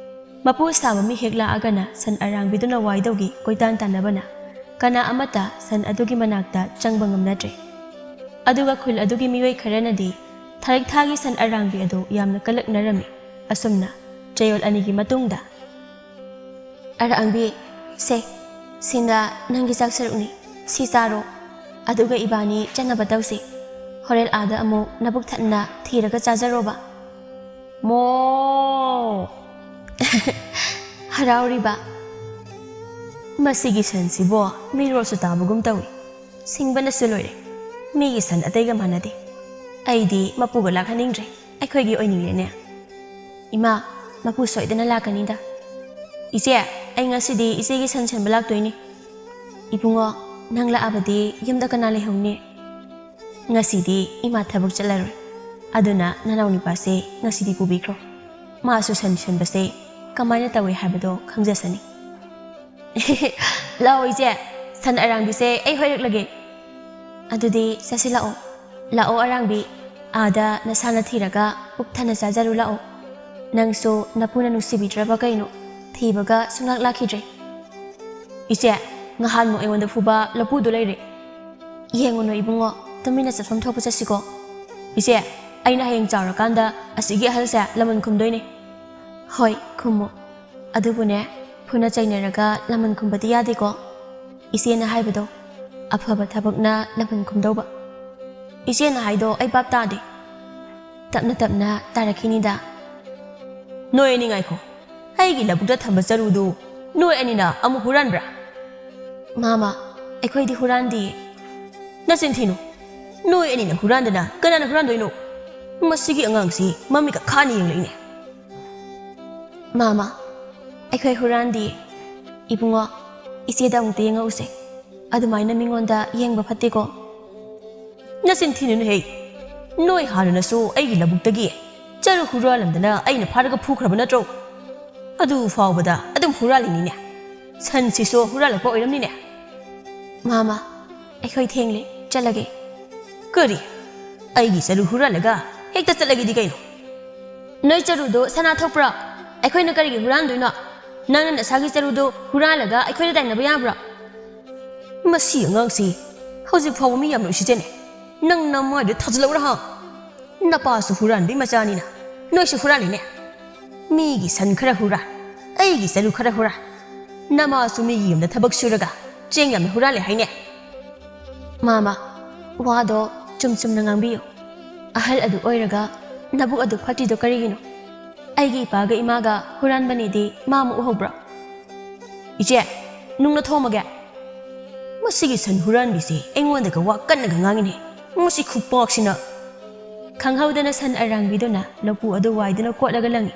ꯃꯄꯨ ꯁꯥꯕ ꯃꯤ ꯍꯦꯛ ꯂꯥꯛꯑꯒꯅ ꯁꯟ ꯑꯔꯥꯡꯕꯤꯗꯨꯅ ꯋꯥꯏꯗꯧꯒꯤ ꯀꯣꯏꯇꯥꯟ ꯇꯥꯟꯅꯕꯅ ꯀꯅꯥ ꯑꯃꯠꯇ ꯁꯟ ꯑꯗꯨꯒꯤ ꯃꯅꯥꯛꯇ ꯆꯪꯕ ꯉꯝꯅꯗ꯭ꯔꯦ꯫ ꯑꯗꯨꯒ ꯈꯨꯜ ꯑꯗꯨꯒꯤ ꯃꯤꯑꯣꯏ ꯈꯔꯅꯗꯤ ꯊꯥꯔꯤꯛ ꯊꯥꯒꯤ ꯁꯟ ꯑꯔꯥꯡꯕꯤ ꯑꯗꯨ ꯌꯥꯝꯅ ꯀꯜꯂꯛꯅꯔꯝꯃꯤ꯫ ꯑꯁꯨꯝꯅ ꯆꯌꯣꯜ ꯑꯅꯤꯒꯤ ꯃꯇꯨꯡꯗ, "ꯑꯔꯥꯡꯕꯤ, ꯁꯦ, ꯁꯤꯅ ꯅꯪꯒꯤ ꯆꯥꯛ ꯁꯔꯨꯛꯅꯤ, ꯁꯤ ꯆꯥꯔꯣ꯫ ꯑꯗꯨꯒ ꯏꯕꯥꯅꯤ ꯆꯠꯅꯕ ꯇꯧꯁꯤ꯫ ꯍꯣꯔꯦꯟ ꯑꯥꯗ ꯑꯃꯨꯛ ꯅꯕꯨꯛ ꯊꯟꯅ ꯊꯤꯔꯒ ꯆꯥꯖꯔꯣꯕ꯫" "ꯃꯣ!" ꯍꯔꯥꯎꯔꯤꯕ꯫ "ꯃꯁꯤꯒꯤ ꯁꯟꯁꯤꯕꯣ ꯃꯤꯔꯣꯜꯁꯨ ꯇꯥꯕꯒꯨꯝ ꯇꯧꯏ꯫ ꯁꯤꯡꯕꯅꯁꯨ ꯂꯣꯏꯔꯦ꯫ ꯃꯤꯒꯤ ꯁꯟ ꯑꯇꯩꯒ ꯃꯥꯟꯅꯗꯦ꯫ ꯑꯩꯗꯤ ꯃꯄꯨꯒ ꯂꯥꯛꯍꯟꯅꯤꯡꯗ꯭ꯔꯦ꯫ ꯑꯩꯈꯣꯏꯒꯤ ꯑꯣꯏꯅꯤꯡꯂꯦꯅꯦ꯫" "ꯏꯃꯥ, ꯃꯄꯨ ꯁꯣꯏꯗꯅ ꯂꯥꯛꯀꯅꯤꯗ꯫" "ꯏꯆꯦ, ꯑꯩ ꯉꯁꯤꯗꯤ ꯏꯆꯦꯒꯤ ꯁꯟ ꯁꯦꯟꯕ ꯂꯥꯛꯇꯣꯏꯅꯤ꯫ ꯏꯕꯨꯡꯉꯣ, ꯅꯪ ꯂꯥꯛꯑꯕꯗꯤ ꯌꯨꯝꯗ ꯀꯅꯥ ꯂꯩꯍꯧꯅꯤ?" "ꯉꯁꯤꯗꯤ ꯏꯃꯥ ꯊꯕꯛ ꯆꯠꯂꯔꯣꯏ꯫ ꯑꯗꯨꯅ ꯅꯅꯥꯎ ꯅꯨꯄꯥꯁꯦ ꯉꯁꯤꯗꯤ ꯄꯨꯕꯤꯈ꯭ꯔꯣ꯫ ꯃꯥꯁꯨ ꯁꯟ ꯁꯦꯟꯕꯁꯦ ꯀꯃꯥꯏꯅ ꯇꯧꯏ ꯍꯥꯏꯕꯗꯣ ꯈꯪꯖꯁꯅꯤ꯫" "ꯂꯥꯛꯑꯣ ꯏꯆꯦ, ꯁꯟ ꯑꯔꯥꯡꯕꯤꯁꯦ ꯑꯩ ꯍꯣꯏꯔꯛꯂꯒꯦ꯫" "ꯑꯗꯨꯗꯤ ꯆꯠꯁꯤ ꯂꯥꯛꯑꯣ꯫ ꯂꯥꯛꯑꯣ ꯑꯔꯥꯡꯕꯤ, ꯑꯥꯗ ꯅꯁꯥꯅ ꯊꯤꯔꯒ ꯄꯨꯛ ꯊꯟꯅ ꯆꯥꯖꯔꯨ ꯂꯥꯛꯑꯣ꯫ ꯅꯪꯁꯨ ꯅꯄꯨꯅ ꯅꯨꯡꯁꯤꯕꯤꯗ꯭ꯔꯕ ꯀꯩꯅꯣ, ꯊꯤꯕꯒ ꯁꯨꯡꯂꯥꯛ ꯂꯥꯛꯈꯤꯗ꯭ꯔꯦ꯫" "ꯏꯆꯦ, ꯉꯍꯥꯟꯃꯨꯛ ꯑꯩꯉꯣꯟꯗ ꯐꯨꯕ ꯂꯄꯨꯗꯣ ꯂꯩꯔꯦ꯫" "ꯌꯦꯡꯉꯨꯅꯨ ꯏꯕꯨꯡꯉꯣ, ꯇꯨꯃꯤꯟꯅ ꯆꯠꯐꯝ ꯊꯣꯛꯄ ꯆꯠꯁꯤꯀꯣ꯫ ꯏꯆꯦ, ꯑꯩꯅ ꯍꯌꯦꯡ ꯆꯥꯎꯔꯀꯥꯟꯗ ꯑꯁꯤꯒꯤ ꯑꯍꯜꯁꯦ ꯂꯃꯟ ꯈꯨꯝꯗꯣꯏꯅꯦ꯫" "ꯍꯣꯏ, ꯈꯨꯝꯃꯨ꯫ ꯑꯗꯨꯕꯨꯅꯦ, ꯐꯨꯅ ꯆꯩꯅꯔꯒ ꯂꯃꯟ ꯈꯨꯝꯕꯗꯤ ꯌꯥꯗꯦꯀꯣ꯫ ꯏꯆꯦꯅ ꯍꯥꯏꯕꯗꯣ, ꯑꯐꯕ ꯊꯕꯛꯅ ꯂꯃꯟ ꯈꯨꯝꯗꯧꯕ꯫ ꯏꯆꯦꯅ ꯍꯥꯏꯗꯣ ꯑꯩ ꯚꯥꯞ ꯇꯥꯗꯦ꯫" "ꯇꯞꯅ ꯇꯞꯅ ꯇꯥꯔꯛꯈꯤꯅꯤꯗ꯫" "ꯅꯣꯏ ꯑꯅꯤ ꯉꯥꯏꯈꯣ꯫ ꯑꯩꯒꯤ ꯂꯧꯕꯨꯛꯇ ꯊꯝꯕ ꯆꯔꯨꯗꯨ ꯅꯣꯏ ꯑꯅꯤꯅ ꯑꯃꯨꯛ ꯍꯨꯔꯥꯟꯕ꯭ꯔꯥ?" "ꯃꯥꯃ, ꯑꯩꯈꯣꯏꯗꯤ ꯍꯨꯔꯥꯟꯗꯤꯌꯦ꯫" "ꯅꯆꯤꯟ ꯊꯤꯅꯨ꯫ ꯅꯣꯏ ꯑꯅꯤꯅ ꯍꯨꯔꯥꯟꯗꯅ ꯀꯅꯥꯅ ꯍꯨꯔꯥꯟꯗꯣꯏꯅꯣ? ꯃꯁꯤꯒꯤ ꯑꯉꯥꯡꯁꯤ ꯃꯃꯤꯠꯀ ꯈꯥꯅ ꯌꯦꯡꯂꯛꯏꯅꯦ꯫" "ꯃꯥꯃ, ꯑꯩꯈꯣꯏ ꯍꯨꯔꯥꯟꯗꯤꯌꯦ꯫ ꯏꯕꯨꯡꯉꯣ, ꯏꯆꯦꯗ ꯑꯃꯨꯛꯇ ꯌꯦꯡꯉꯛꯎꯁꯦ꯫ ꯑꯗꯨꯃꯥꯏꯅ ꯃꯤꯉꯣꯟꯗ ꯌꯦꯡꯕ ꯐꯠꯇꯦꯀꯣ꯫" "ꯅꯆꯤꯟ ꯊꯤꯅꯨꯅꯦꯍꯦ꯫ ꯅꯣꯏ ꯍꯥꯟꯅꯅꯁꯨ ꯑꯩꯒꯤ ꯂꯧꯕꯨꯛꯇꯒꯤ ꯆꯔꯨ ꯍꯨꯔꯥꯜꯂꯝꯗꯅ ꯑꯩꯅ ꯐꯥꯔꯒ ꯐꯨꯈ꯭ꯔꯕ ꯅꯠꯇ꯭ꯔꯣ? ꯑꯗꯨ ꯐꯥꯎꯕꯗ ꯑꯗꯨꯝ ꯍꯨꯔꯥꯜꯂꯤꯅꯤꯅꯦ꯫ ꯁꯟꯁꯤꯁꯨ ꯍꯨꯔꯥꯜꯂꯛꯄ ꯑꯣꯏꯔꯝꯅꯤꯅꯦ꯫ ꯃꯥꯃ, ꯑꯩꯈꯣꯏ ꯊꯦꯡꯂꯦ, ꯆꯠꯂꯒꯦ꯫ ꯀꯔꯤ? ꯑꯩꯒꯤ ꯆꯔꯨ ꯍꯨꯔꯥꯜꯂꯒ ꯍꯦꯛꯇ ꯆꯠꯂꯒꯦꯗꯤ ꯀꯩꯅꯣ? ꯅꯣꯏ ꯆꯔꯨꯗꯣ ꯁꯅꯥ ꯊꯣꯛꯄ꯭ꯔꯣ? ꯑꯩꯈꯣꯏꯅ ꯀꯔꯤꯒꯤ ꯍꯨꯔꯥꯟꯗꯣꯏꯅꯣ? ꯅꯪꯅ ꯅꯁꯥꯒꯤ ꯆꯔꯨꯗꯣ ꯍꯨꯔꯥꯜꯂꯒ ꯑꯩꯈꯣꯏꯗ ꯇꯥꯏꯅꯕ ꯌꯥꯕ꯭ꯔꯣ? ꯃꯁꯤ ꯑꯉꯥꯡꯁꯤ ꯍꯧꯖꯤꯛ ꯐꯥꯎꯕ ꯃꯤ ꯌꯥꯝ ꯂꯣꯏꯁꯤꯖꯅꯤ꯫ ꯅꯪ ꯅꯃꯥꯏꯗ ꯊꯥꯖꯤꯜꯂꯧꯔ ꯍꯥ? ꯅꯄꯥꯁꯨ ꯍꯨꯔꯥꯟꯕꯤ ꯃꯆꯥꯅꯤꯅ ꯅꯣꯏꯁꯨ ꯍꯨꯔꯥꯜꯂꯤꯅꯦ꯫ ꯃꯤꯒꯤ ꯁꯟ ꯈꯔ ꯍꯨꯔꯥꯟ, ꯑꯩꯒꯤ ꯆꯔꯨ ꯈꯔ ꯍꯨꯔꯥꯟ꯫ ꯅꯃꯥꯁꯨ ꯃꯤꯒꯤ ꯌꯨꯝꯗ ꯊꯕꯛ ꯁꯨꯔꯒ ꯆꯦꯡ ꯌꯥꯝꯅ ꯍꯨꯔꯥꯜꯂꯦ ꯍꯥꯏꯅꯦ꯫ ꯃꯥꯃ, ꯋꯥꯗꯣ ꯆꯨꯝ ꯆꯨꯝꯅ ꯉꯥꯡꯕꯤꯌꯨ꯫ ꯑꯍꯜ ꯑꯗꯨ ꯑꯣꯏꯔꯒ ꯅꯕꯨꯛ ꯑꯗꯨ ꯐꯠꯇ꯭ꯔꯤꯗꯣ ꯀꯔꯤꯒꯤꯅꯣ? ꯑꯩꯒꯤ ꯏꯄꯥꯒ ꯏꯃꯥꯒ ꯍꯨꯔꯥꯟꯕꯅꯦꯗꯤ ꯃꯥ ꯑꯃꯨꯛ ꯎꯍꯧꯕ꯭ꯔꯣ? ꯏꯆꯦ, ꯅꯨꯡꯅ ꯊꯣꯝꯃꯒꯦ꯫ ꯃꯁꯤꯒꯤ ꯁꯟ ꯍꯨꯔꯥꯟꯕꯤꯁꯦ ꯑꯩꯉꯣꯟꯗꯒ ꯋꯥ ꯀꯟꯅꯒ ꯉꯥꯡꯉꯤꯅꯦ꯫ ꯃꯁꯤ ꯈꯨꯄꯥꯛꯁꯤꯅ꯫ ꯈꯪꯍꯧꯗꯅ ꯁꯟ ꯑꯔꯥꯡꯕꯤꯗꯨꯅ ꯂꯧꯄꯨ ꯑꯗꯨ ꯋꯥꯏꯗꯨꯅ ꯀꯣꯠꯂꯒ ꯂꯪꯉꯤ꯫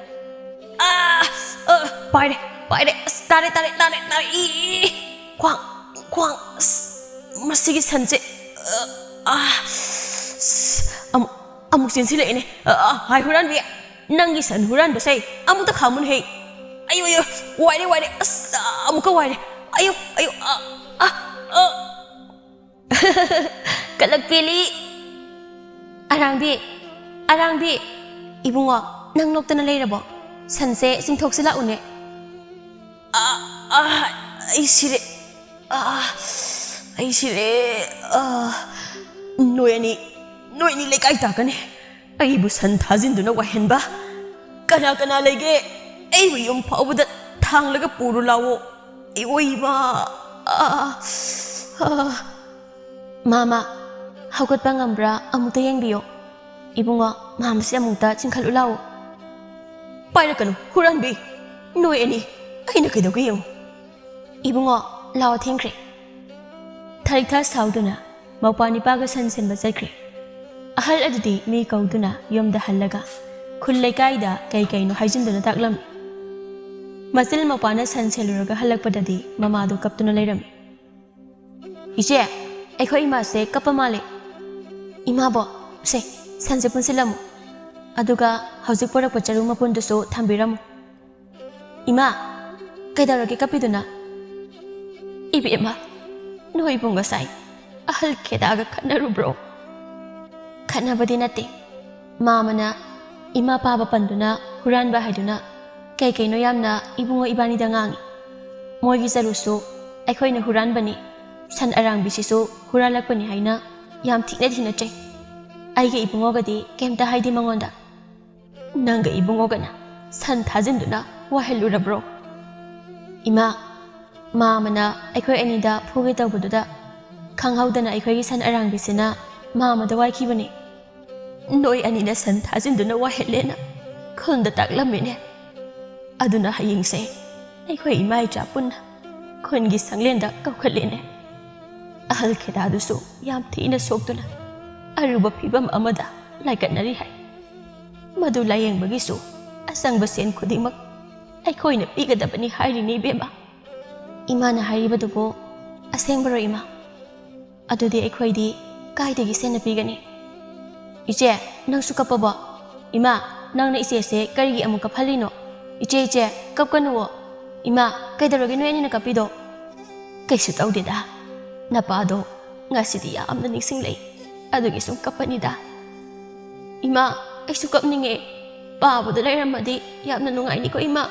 ꯑꯥ! ꯑ, ꯄꯥꯏꯔꯦ, ꯄꯥꯏꯔꯦ꯫ ꯑꯁ, ꯇꯥꯔꯦ, ꯇꯥꯔꯦ, ꯇꯥꯔꯦ, ꯇꯥꯔꯦ꯫ ꯏ! ꯈ꯭ꯋꯥꯡ, ꯈ꯭ꯋꯥꯡ꯫ ꯑꯁ, ꯃꯁꯤꯒꯤ ꯁꯟꯁꯦ꯫ ꯑ, ꯑꯥ! ꯑꯁ, ꯑꯃꯨꯛ, ꯑꯃꯨꯛ ꯆꯦꯟꯁꯤꯜꯂꯛꯑꯦꯅꯦ꯫ ꯑ, ꯑ, ꯍꯥꯏ ꯍꯨꯔꯥꯟꯕꯤ, ꯅꯪꯒꯤ ꯁꯟ ꯍꯨꯔꯥꯟꯕꯁꯦ ꯑꯃꯨꯛꯇ ꯈꯥꯝꯃꯨꯅꯦꯍꯦ꯫ ꯑꯌꯨ, ꯑꯌꯨ, ꯋꯥꯏꯔꯦ, ꯋꯥꯏꯔꯦ꯫ ꯑꯁ, ꯑ, ꯑꯃꯨꯛꯀ ꯋꯥꯏꯔꯦ꯫ ꯑꯌꯨ, ꯑꯌꯨ, ꯑ, ꯑ, ꯑ꯫ ꯀꯂꯛꯄꯦꯂꯤ! ꯑꯔꯥꯡꯕꯤ! ꯑꯔꯥꯡꯕꯤ! ꯏꯕꯨꯡꯉꯣ, ꯅꯪ ꯅꯣꯛꯇꯅ ꯂꯩꯔꯕꯣ? ꯁꯟꯁꯦ ꯆꯤꯡꯊꯣꯛꯁꯤ ꯂꯥꯛꯎꯅꯦ꯫ ꯑꯥ, ꯑꯥ, ꯑꯩ ꯁꯤꯔꯦ꯫ ꯑꯥ, ꯑꯩ ꯁꯤꯔꯦ꯫ ꯑꯥ, ꯅꯣꯏ ꯑꯅꯤ, ꯅꯣꯏ ꯑꯅꯤ ꯂꯩꯀꯥꯏ ꯇꯥꯛꯀꯅꯤ꯫ ꯑꯩꯕꯨ ꯁꯟ ꯊꯥꯖꯤꯟꯗꯨꯅ ꯋꯥꯍꯦꯟꯕ꯫ ꯀꯅꯥ ꯀꯅꯥ ꯂꯩꯒꯦ? ꯑꯩꯕꯨ ꯌꯨꯝ ꯐꯥꯎꯕꯗ ꯊꯥꯡꯂꯒ ꯄꯨꯔꯨ ꯂꯥꯛꯑꯣ꯫ ꯑꯩ ꯑꯣꯏꯕ꯫ ꯑꯥ, ꯑꯥ꯫ ꯃꯥꯃ, ꯍꯧꯒꯠꯄ ꯉꯝꯕ꯭ꯔꯥ ꯑꯃꯨꯛꯇ ꯌꯦꯡꯕꯤꯌꯣ꯫ ꯏꯕꯨꯡꯉꯣ, ꯃꯥꯃꯁꯦ ꯑꯃꯨꯛꯇ ꯆꯤꯡꯈꯠꯂꯨ ꯂꯥꯛꯑꯣ꯫ ꯄꯥꯏꯔꯛꯀꯅꯨ, ꯍꯨꯔꯥꯟꯕꯤ꯫ ꯅꯣꯏ ꯑꯅꯤ꯫ ꯑꯩꯅ ꯀꯩꯗꯧꯒꯦ ꯌꯦꯡꯉꯨ꯫ ꯏꯕꯨꯡꯉꯣ, ꯂꯥꯛꯑꯣ, ꯊꯦꯡꯈ꯭ꯔꯦ꯫ ꯊꯔꯤꯛꯊ ꯁꯥꯎꯗꯨꯅ ꯃꯧꯄ꯭ꯋꯥ ꯅꯤꯄꯥꯒ ꯁꯟ ꯁꯦꯟꯕ ꯆꯠꯈ꯭ꯔꯦ꯫ ꯑꯍꯜ ꯑꯗꯨꯗꯤ ꯃꯤ ꯀꯧꯗꯨꯅ ꯌꯨꯝꯗ ꯍꯜꯂꯒ ꯈꯨꯜ ꯂꯩꯀꯥꯏꯗ ꯀꯩ ꯀꯩꯅꯣ ꯍꯥꯏꯖꯤꯟꯗꯨꯅ ꯇꯥꯛꯂꯝꯃꯤ꯫ ꯃꯆꯤꯜ ꯃꯧꯄ꯭ꯋꯥꯅ ꯁꯟ ꯁꯦꯜꯂꯨꯔꯒ ꯍꯜꯂꯛꯄꯗꯗꯤ ꯃꯃꯥꯗꯨ ꯀꯞꯇꯨꯅ ꯂꯩꯔꯝꯃꯤ꯫ "ꯏꯆꯦ, ꯑꯩꯈꯣꯏ ꯏꯃꯥꯁꯦ ꯀꯞꯄ ꯃꯥꯜꯂꯦ꯫ ꯏꯃꯥꯕꯣ, ꯁꯦ, ꯁꯟꯁꯦ ꯄꯨꯟꯁꯤꯜꯂꯝꯃꯨ꯫ ꯑꯗꯨꯒ ꯍꯧꯖꯤꯛ ꯄꯨꯔꯛꯄ ꯆꯔꯨ ꯃꯄꯨꯟꯗꯨꯁꯨ ꯊꯝꯕꯤꯔꯝꯃꯨ꯫" "ꯏꯃꯥ, ꯀꯩꯗꯧꯔꯒꯦ ꯀꯞꯄꯤꯗꯨꯅ?" "ꯏꯕꯦꯝꯃ, ꯅꯣꯏꯕꯨ ꯉꯁꯥꯏ ꯑꯍꯜ ꯈꯦꯗꯥꯒ ꯈꯠꯅꯔꯨꯕ꯭ꯔꯣ? ꯈꯠꯅꯕꯗꯤ ꯅꯠꯇꯦ꯫ ꯃꯥꯃꯅ ꯏꯃꯥ ꯄꯥꯕ ꯄꯟꯗꯨꯅ ꯍꯨꯔꯥꯟꯕ ꯍꯥꯏꯗꯨꯅ ꯀꯩ ꯀꯩꯅꯣ ꯌꯥꯝꯅ ꯏꯕꯨꯡꯉꯣ ꯏꯕꯥꯅꯤꯗ ꯉꯥꯡꯉꯤ꯫ ꯃꯣꯏꯒꯤ ꯆꯔꯨꯁꯨ ꯑꯩꯈꯣꯏꯅ ꯍꯨꯔꯥꯟꯕꯅꯤ, ꯁꯟ ꯑꯔꯥꯡꯕꯤꯁꯤꯁꯨ ꯍꯨꯔꯥꯜꯂꯛꯄꯅꯤ ꯍꯥꯏꯅ ꯌꯥꯝ ꯊꯤꯅ ꯊꯤꯅ ꯆꯩ꯫ ꯑꯩꯒꯤ ꯏꯕꯨꯡꯉꯣꯒꯗꯤ ꯀꯩꯝꯇ ꯍꯥꯏꯗꯦ ꯃꯉꯣꯟꯗ꯫ ꯅꯪꯒ ꯏꯕꯨꯡꯉꯣꯒꯅ ꯁꯟ ꯊꯥꯖꯤꯟꯗꯨꯅ ꯋꯥꯍꯜꯂꯨꯔꯕ꯭ꯔꯣ? ꯏꯃꯥ, ꯃꯥꯃꯅ ꯑꯩꯈꯣꯏ ꯑꯅꯤꯗ ꯐꯨꯒꯦ ꯇꯧꯕꯗꯨꯗ ꯈꯪꯍꯧꯗꯅ ꯑꯩꯈꯣꯏꯒꯤ ꯁꯟ ꯑꯔꯥꯡꯕꯤꯁꯤꯅ ꯃꯥꯃꯗ ꯋꯥꯏꯈꯤꯕꯅꯤ꯫ ꯅꯣꯏ ꯑꯅꯤꯅ ꯁꯟ ꯊꯥꯖꯤꯟꯗꯨꯅ ꯋꯥꯍꯜꯂꯦꯅ ꯈꯨꯜꯗ ꯇꯥꯛꯂꯝꯃꯤꯅꯦ꯫ ꯑꯗꯨꯅ ꯍꯌꯦꯡꯁꯦ ꯑꯩꯈꯣꯏ ꯏꯃꯥ ꯏꯆꯥ ꯄꯨꯟꯅ ꯈꯨꯟꯒꯤ ꯁꯪꯂꯦꯟꯗ ꯀꯧꯈꯠꯂꯦꯅꯦ꯫ ꯑꯍꯜ ꯈꯦꯗꯥꯗꯨꯁꯨ ꯌꯥꯝ ꯊꯤꯅ ꯁꯣꯛꯇꯨꯅ ꯑꯔꯨꯕ ꯐꯤꯕꯝ ꯑꯃꯗ ꯂꯥꯏꯀꯠꯅꯔꯤ ꯍꯥꯏ꯫ ꯃꯗꯨ ꯂꯥꯌꯦꯡꯕꯒꯤꯁꯨ ꯑꯆꯪꯕ ꯁꯦꯟ ꯈꯨꯗꯤꯡꯃꯛ ꯑꯩꯈꯣꯏꯅ ꯄꯤꯒꯗꯕꯅꯤ ꯍꯥꯏꯔꯤꯅꯤ ꯏꯕꯦꯝꯃ꯫ ꯏꯃꯥꯅ ꯍꯥꯏꯔꯤꯕꯗꯨꯕꯨ ꯑꯁꯦꯡꯕꯔꯣ ꯏꯃꯥ? ꯑꯗꯨꯗꯤ ꯑꯩꯈꯣꯏꯗꯤ ꯀꯥꯏꯗꯒꯤ ꯁꯦꯟꯅ ꯄꯤꯒꯅꯤ? ꯏꯆꯦ, ꯅꯪꯁꯨ ꯀꯞꯄꯕꯣ? ꯏꯃꯥ, ꯅꯪꯅ ꯏꯆꯦꯁꯦ ꯀꯔꯤꯒꯤ ꯑꯃꯨꯛ ꯀꯞꯍꯜꯂꯤꯅꯣ? ꯏꯆꯦ, ꯏꯆꯦ, ꯀꯞꯀꯅꯨꯋꯣ꯫ ꯏꯃꯥ, ꯀꯩꯗꯧꯔꯒꯦ ꯅꯣꯏ ꯑꯅꯤꯅ ꯀꯞꯄꯤꯗꯣ? ꯀꯩꯁꯨ ꯇꯧꯗꯦꯗ꯫ ꯅꯄꯥꯗꯣ ꯉꯁꯤꯗꯤ ꯌꯥꯝꯅ ꯅꯤꯡꯁꯤꯡꯂꯛꯏ꯫ ꯑꯗꯨꯒꯤ ꯁꯨꯝ ꯀꯞꯄꯅꯤꯗ꯫ ꯏꯃꯥ, ꯑꯩꯁꯨ ꯀꯞꯅꯤꯡꯉꯦ꯫ ꯄꯥꯕꯗ ꯂꯩꯔꯝꯃꯗꯤ ꯌꯥꯝꯅ ꯅꯨꯡꯉꯥꯏꯅꯤꯀꯣ ꯏꯃꯥ꯫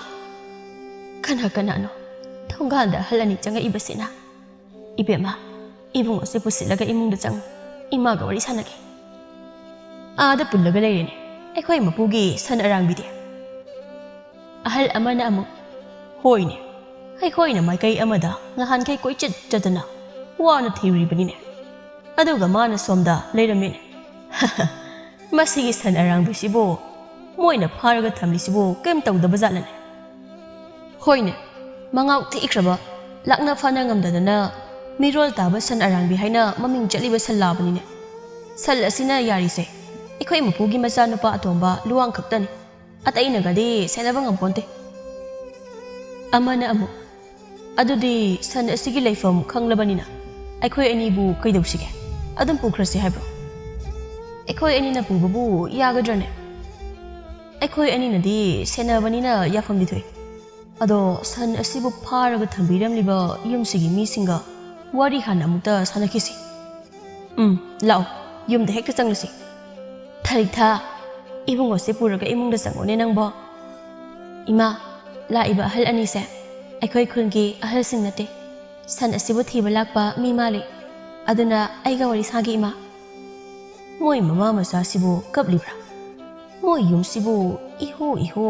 ꯀꯅꯥ ꯀꯅꯥꯅꯣ ꯊꯣꯡꯒꯥꯜꯗ ꯑꯍꯜ ꯑꯅꯤ ꯆꯪꯉꯛꯏꯕꯁꯤꯅ? ꯏꯕꯦꯝꯃ, ꯏꯕꯨꯡ ꯑꯁꯤ ꯄꯨꯁꯤꯜꯂꯒ ꯏꯃꯨꯡꯗ ꯆꯪꯉꯨ꯫ ꯏꯃꯥꯒ ꯋꯥꯔꯤ ꯁꯥꯟꯅꯒꯦ꯫ ꯑꯥꯗ ꯄꯨꯜꯂꯒ ꯂꯩꯔꯦꯅꯦ ꯑꯩꯈꯣꯏ ꯃꯄꯨꯒꯤ ꯁꯟ ꯑꯔꯥꯡꯕꯤꯗꯤ꯫ ꯑꯍꯜ ꯑꯃꯅ ꯑꯃꯨꯛ, ꯍꯣꯏꯅꯦ, ꯑꯩꯈꯣꯏꯅ ꯃꯥꯏꯀꯩ ꯑꯃꯗ ꯉꯍꯥꯟꯈꯩ ꯀꯣꯏꯆꯠ ꯆꯠꯇꯅ ꯋꯥꯅ ꯊꯤꯔꯨꯔꯤꯕꯅꯤꯅꯦ꯫ ꯑꯗꯨꯒ ꯃꯥꯅ ꯁꯣꯝꯗ ꯂꯩꯔꯝꯃꯤꯅꯦ꯫ ꯃꯁꯤꯒꯤ ꯁꯟ ꯑꯔꯥꯡꯕꯤꯁꯤꯕꯨ ꯃꯣꯏꯅ ꯐꯥꯔꯒ ꯊꯝꯂꯤꯁꯤꯕꯨ ꯀꯔꯤꯝ ꯇꯧꯗꯕ ꯖꯥꯠꯂꯅꯦ? ꯍꯣꯏꯅꯦ, ꯃꯉꯥꯎ ꯊꯤꯈ꯭ꯔꯕ, ꯂꯥꯛꯅ ꯐꯥꯅ ꯉꯝꯗꯗꯅ ꯃꯤꯔꯣꯜ ꯇꯥꯕ ꯁꯟ ꯑꯔꯥꯡꯕꯤ ꯍꯥꯏꯅ ꯃꯃꯤꯡ ꯆꯠꯂꯤꯕ ꯁꯟ ꯂꯥꯕꯅꯤꯅꯦ꯫ ꯁꯟ ꯑꯁꯤꯅ ꯌꯥꯔꯤꯁꯦ ꯑꯩꯈꯣꯏ ꯃꯄꯨꯒꯤ ꯃꯆꯥꯅꯨꯄꯥ ꯑꯇꯣꯝꯕ ꯂꯨꯋꯥꯡ ꯈꯛꯇꯅꯤ꯫ ꯑꯇꯩꯅꯒꯗꯤ ꯁꯦꯟꯅꯕ ꯉꯝꯄꯣꯟꯇꯦ꯫ ꯑꯃꯅ ꯑꯃꯨꯛ, ꯑꯗꯨꯗꯤ ꯁꯟ ꯑꯁꯤꯒꯤ ꯂꯩꯐꯝ ꯈꯪꯂꯕꯅꯤꯅ ꯑꯩꯈꯣꯏ ꯑꯅꯤꯕꯨ ꯀꯩꯗꯧꯁꯤꯒꯦ? ꯑꯗꯨꯝ ꯄꯨꯈ꯭ꯔꯁꯤ ꯍꯥꯏꯕ꯭ꯔꯣ? ꯑꯩꯈꯣꯏ ꯑꯅꯤꯅ ꯄꯨꯕꯕꯨ ꯌꯥꯒꯗ꯭ꯔꯅꯦ? ꯑꯩꯈꯣꯏ ꯑꯅꯤꯅꯗꯤ ꯁꯦꯟꯅꯕꯅꯤꯅ ꯌꯥꯐꯝꯗꯤ ꯊꯣꯛꯏ꯫ ꯑꯗꯣ ꯁꯟ ꯑꯁꯤꯕꯨ ꯐꯥꯔꯒ ꯊꯝꯕꯤꯔꯝꯂꯤꯕ ꯌꯨꯝꯁꯤꯒꯤ ꯃꯤꯁꯤꯡꯒ ꯋꯥꯔꯤ ꯍꯥꯟꯅ ꯑꯃꯨꯛꯇ ꯁꯥꯟꯅꯈꯤꯁꯤ꯫ ꯎꯝ, ꯂꯥꯛꯑꯣ, ꯌꯨꯝꯗ ꯍꯦꯛꯇ ꯆꯪꯂꯁꯤ꯫ ꯊꯔꯤꯛꯊꯥ, ꯏꯕꯨꯡꯉꯣꯁꯦ ꯄꯨꯔꯒ ꯏꯃꯨꯡꯗ ꯆꯪꯉꯣꯅꯦ ꯅꯪꯕꯣ꯫ ꯏꯃꯥ, ꯂꯥꯛꯏꯕ ꯑꯍꯜ ꯑꯅꯤꯁꯦ ꯑꯩꯈꯣꯏ ꯈꯨꯜꯒꯤ ꯑꯍꯜꯁꯤꯡ ꯅꯠꯇꯦ꯫ ꯁꯟ ꯑꯁꯤꯕꯨ ꯊꯤꯕ ꯂꯥꯛꯄ ꯃꯤ ꯃꯥꯜꯂꯤ꯫ ꯑꯗꯨꯅ ꯑꯩꯒ ꯋꯥꯔꯤ ꯁꯥꯒꯦ, ꯏꯃꯥ꯫ ꯃꯣꯏ ꯃꯃꯥ ꯃꯆꯥꯁꯤꯕꯨ ꯀꯞꯂꯤꯕ꯭ꯔꯥ? ꯃꯣꯏ ꯌꯨꯝꯁꯤꯕꯨ ꯏꯍꯣ ꯏꯍꯣ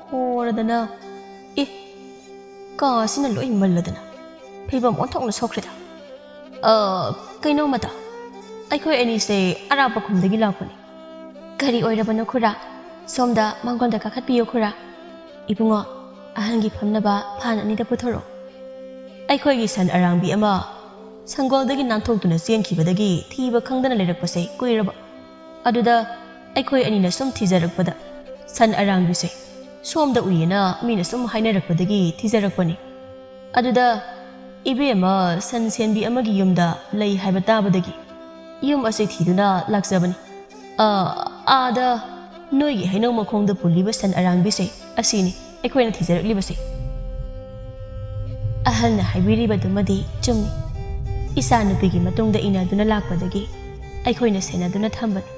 ꯍꯣꯔꯗꯅ, ꯑꯦ, ꯀꯥꯁꯤꯅ ꯂꯣꯏ ꯃꯜꯂꯗꯅ ꯐꯤꯕꯝ ꯑꯣꯟꯊꯣꯛꯅ ꯁꯣꯛꯈ꯭ꯔꯦꯗ꯫ ꯑ, ꯀꯩꯅꯣꯝꯃꯇ, ꯑꯩꯈꯣꯏ ꯑꯅꯤꯁꯦ ꯑꯔꯥꯞꯄ ꯈꯨꯟꯗꯒꯤ ꯂꯥꯛꯄꯅꯤ꯫ ꯀꯔꯤ ꯑꯣꯏꯔꯕꯅꯣ ꯈꯨꯔꯥ? ꯁꯣꯝꯗ ꯃꯥꯡꯒꯣꯜꯗ ꯀꯥꯈꯠꯄꯤꯌꯨ ꯈꯨꯔꯥ꯫ ꯏꯕꯨꯡꯉꯣ, ꯑꯍꯟꯒꯤ ꯐꯝꯅꯕ ꯐꯥꯟ ꯑꯅꯤꯗ ꯄꯨꯊꯣꯔꯛꯑꯣ꯫ ꯑꯩꯈꯣꯏꯒꯤ ꯁꯟ ꯑꯔꯥꯡꯕꯤ ꯑꯃ ꯁꯪꯒꯣꯜꯗꯒꯤ ꯅꯥꯟꯊꯣꯛꯇꯨꯅ ꯆꯦꯟꯈꯤꯕꯗꯒꯤ ꯊꯤꯕ ꯈꯪꯗꯅ ꯂꯩꯔꯛꯄꯁꯦ ꯀꯨꯏꯔꯕ꯫ ꯑꯗꯨꯗ ꯑꯩꯈꯣꯏ ꯑꯅꯤꯅ ꯁꯨꯝ ꯊꯤꯖꯔꯛꯄꯗ ꯁꯟ ꯑꯔꯥꯡꯕꯤꯁꯦ ꯁꯣꯝꯗ ꯎꯏꯌꯦꯅ ꯃꯤꯅ ꯁꯨꯝ ꯍꯥꯏꯅꯔꯛꯄꯗꯒꯤ ꯊꯤꯖꯔꯛꯄꯅꯤ꯫ ꯑꯗꯨꯗ ꯏꯕꯦꯝꯃ ꯁꯟ ꯁꯦꯟꯕꯤ ꯑꯃꯒꯤ ꯌꯨꯝꯗ ꯂꯩ ꯍꯥꯏꯕ ꯇꯥꯕꯗꯒꯤ ꯌꯨꯝ ꯑꯁꯤ ꯊꯤꯗꯨꯅ ꯂꯥꯛꯆꯕꯅꯤ꯫ ꯑ, ꯑꯥꯗ ꯅꯣꯏꯒꯤ ꯍꯩꯅꯧ ꯃꯈꯣꯡꯗ ꯄꯨꯜꯂꯤꯕ ꯁꯟ ꯑꯔꯥꯡꯕꯤꯁꯦ ꯑꯁꯤꯅꯤ ꯑꯩꯈꯣꯏꯅ ꯊꯤꯖꯔꯛꯂꯤꯕꯁꯦ꯫ ꯑꯍꯜꯅ ꯍꯥꯏꯕꯤꯔꯤꯕꯗꯨꯃꯗꯤ ꯆꯨꯝꯃꯤ꯫ ꯏꯆꯥ ꯅꯨꯄꯤꯒꯤ ꯃꯇꯨꯡꯗ ꯏꯟꯅꯗꯨꯅ ꯂꯥꯛꯄꯗꯒꯤ ꯑꯩꯈꯣꯏꯅ ꯁꯦꯟꯅꯗꯨꯅ ꯊꯝꯕꯅꯤ꯫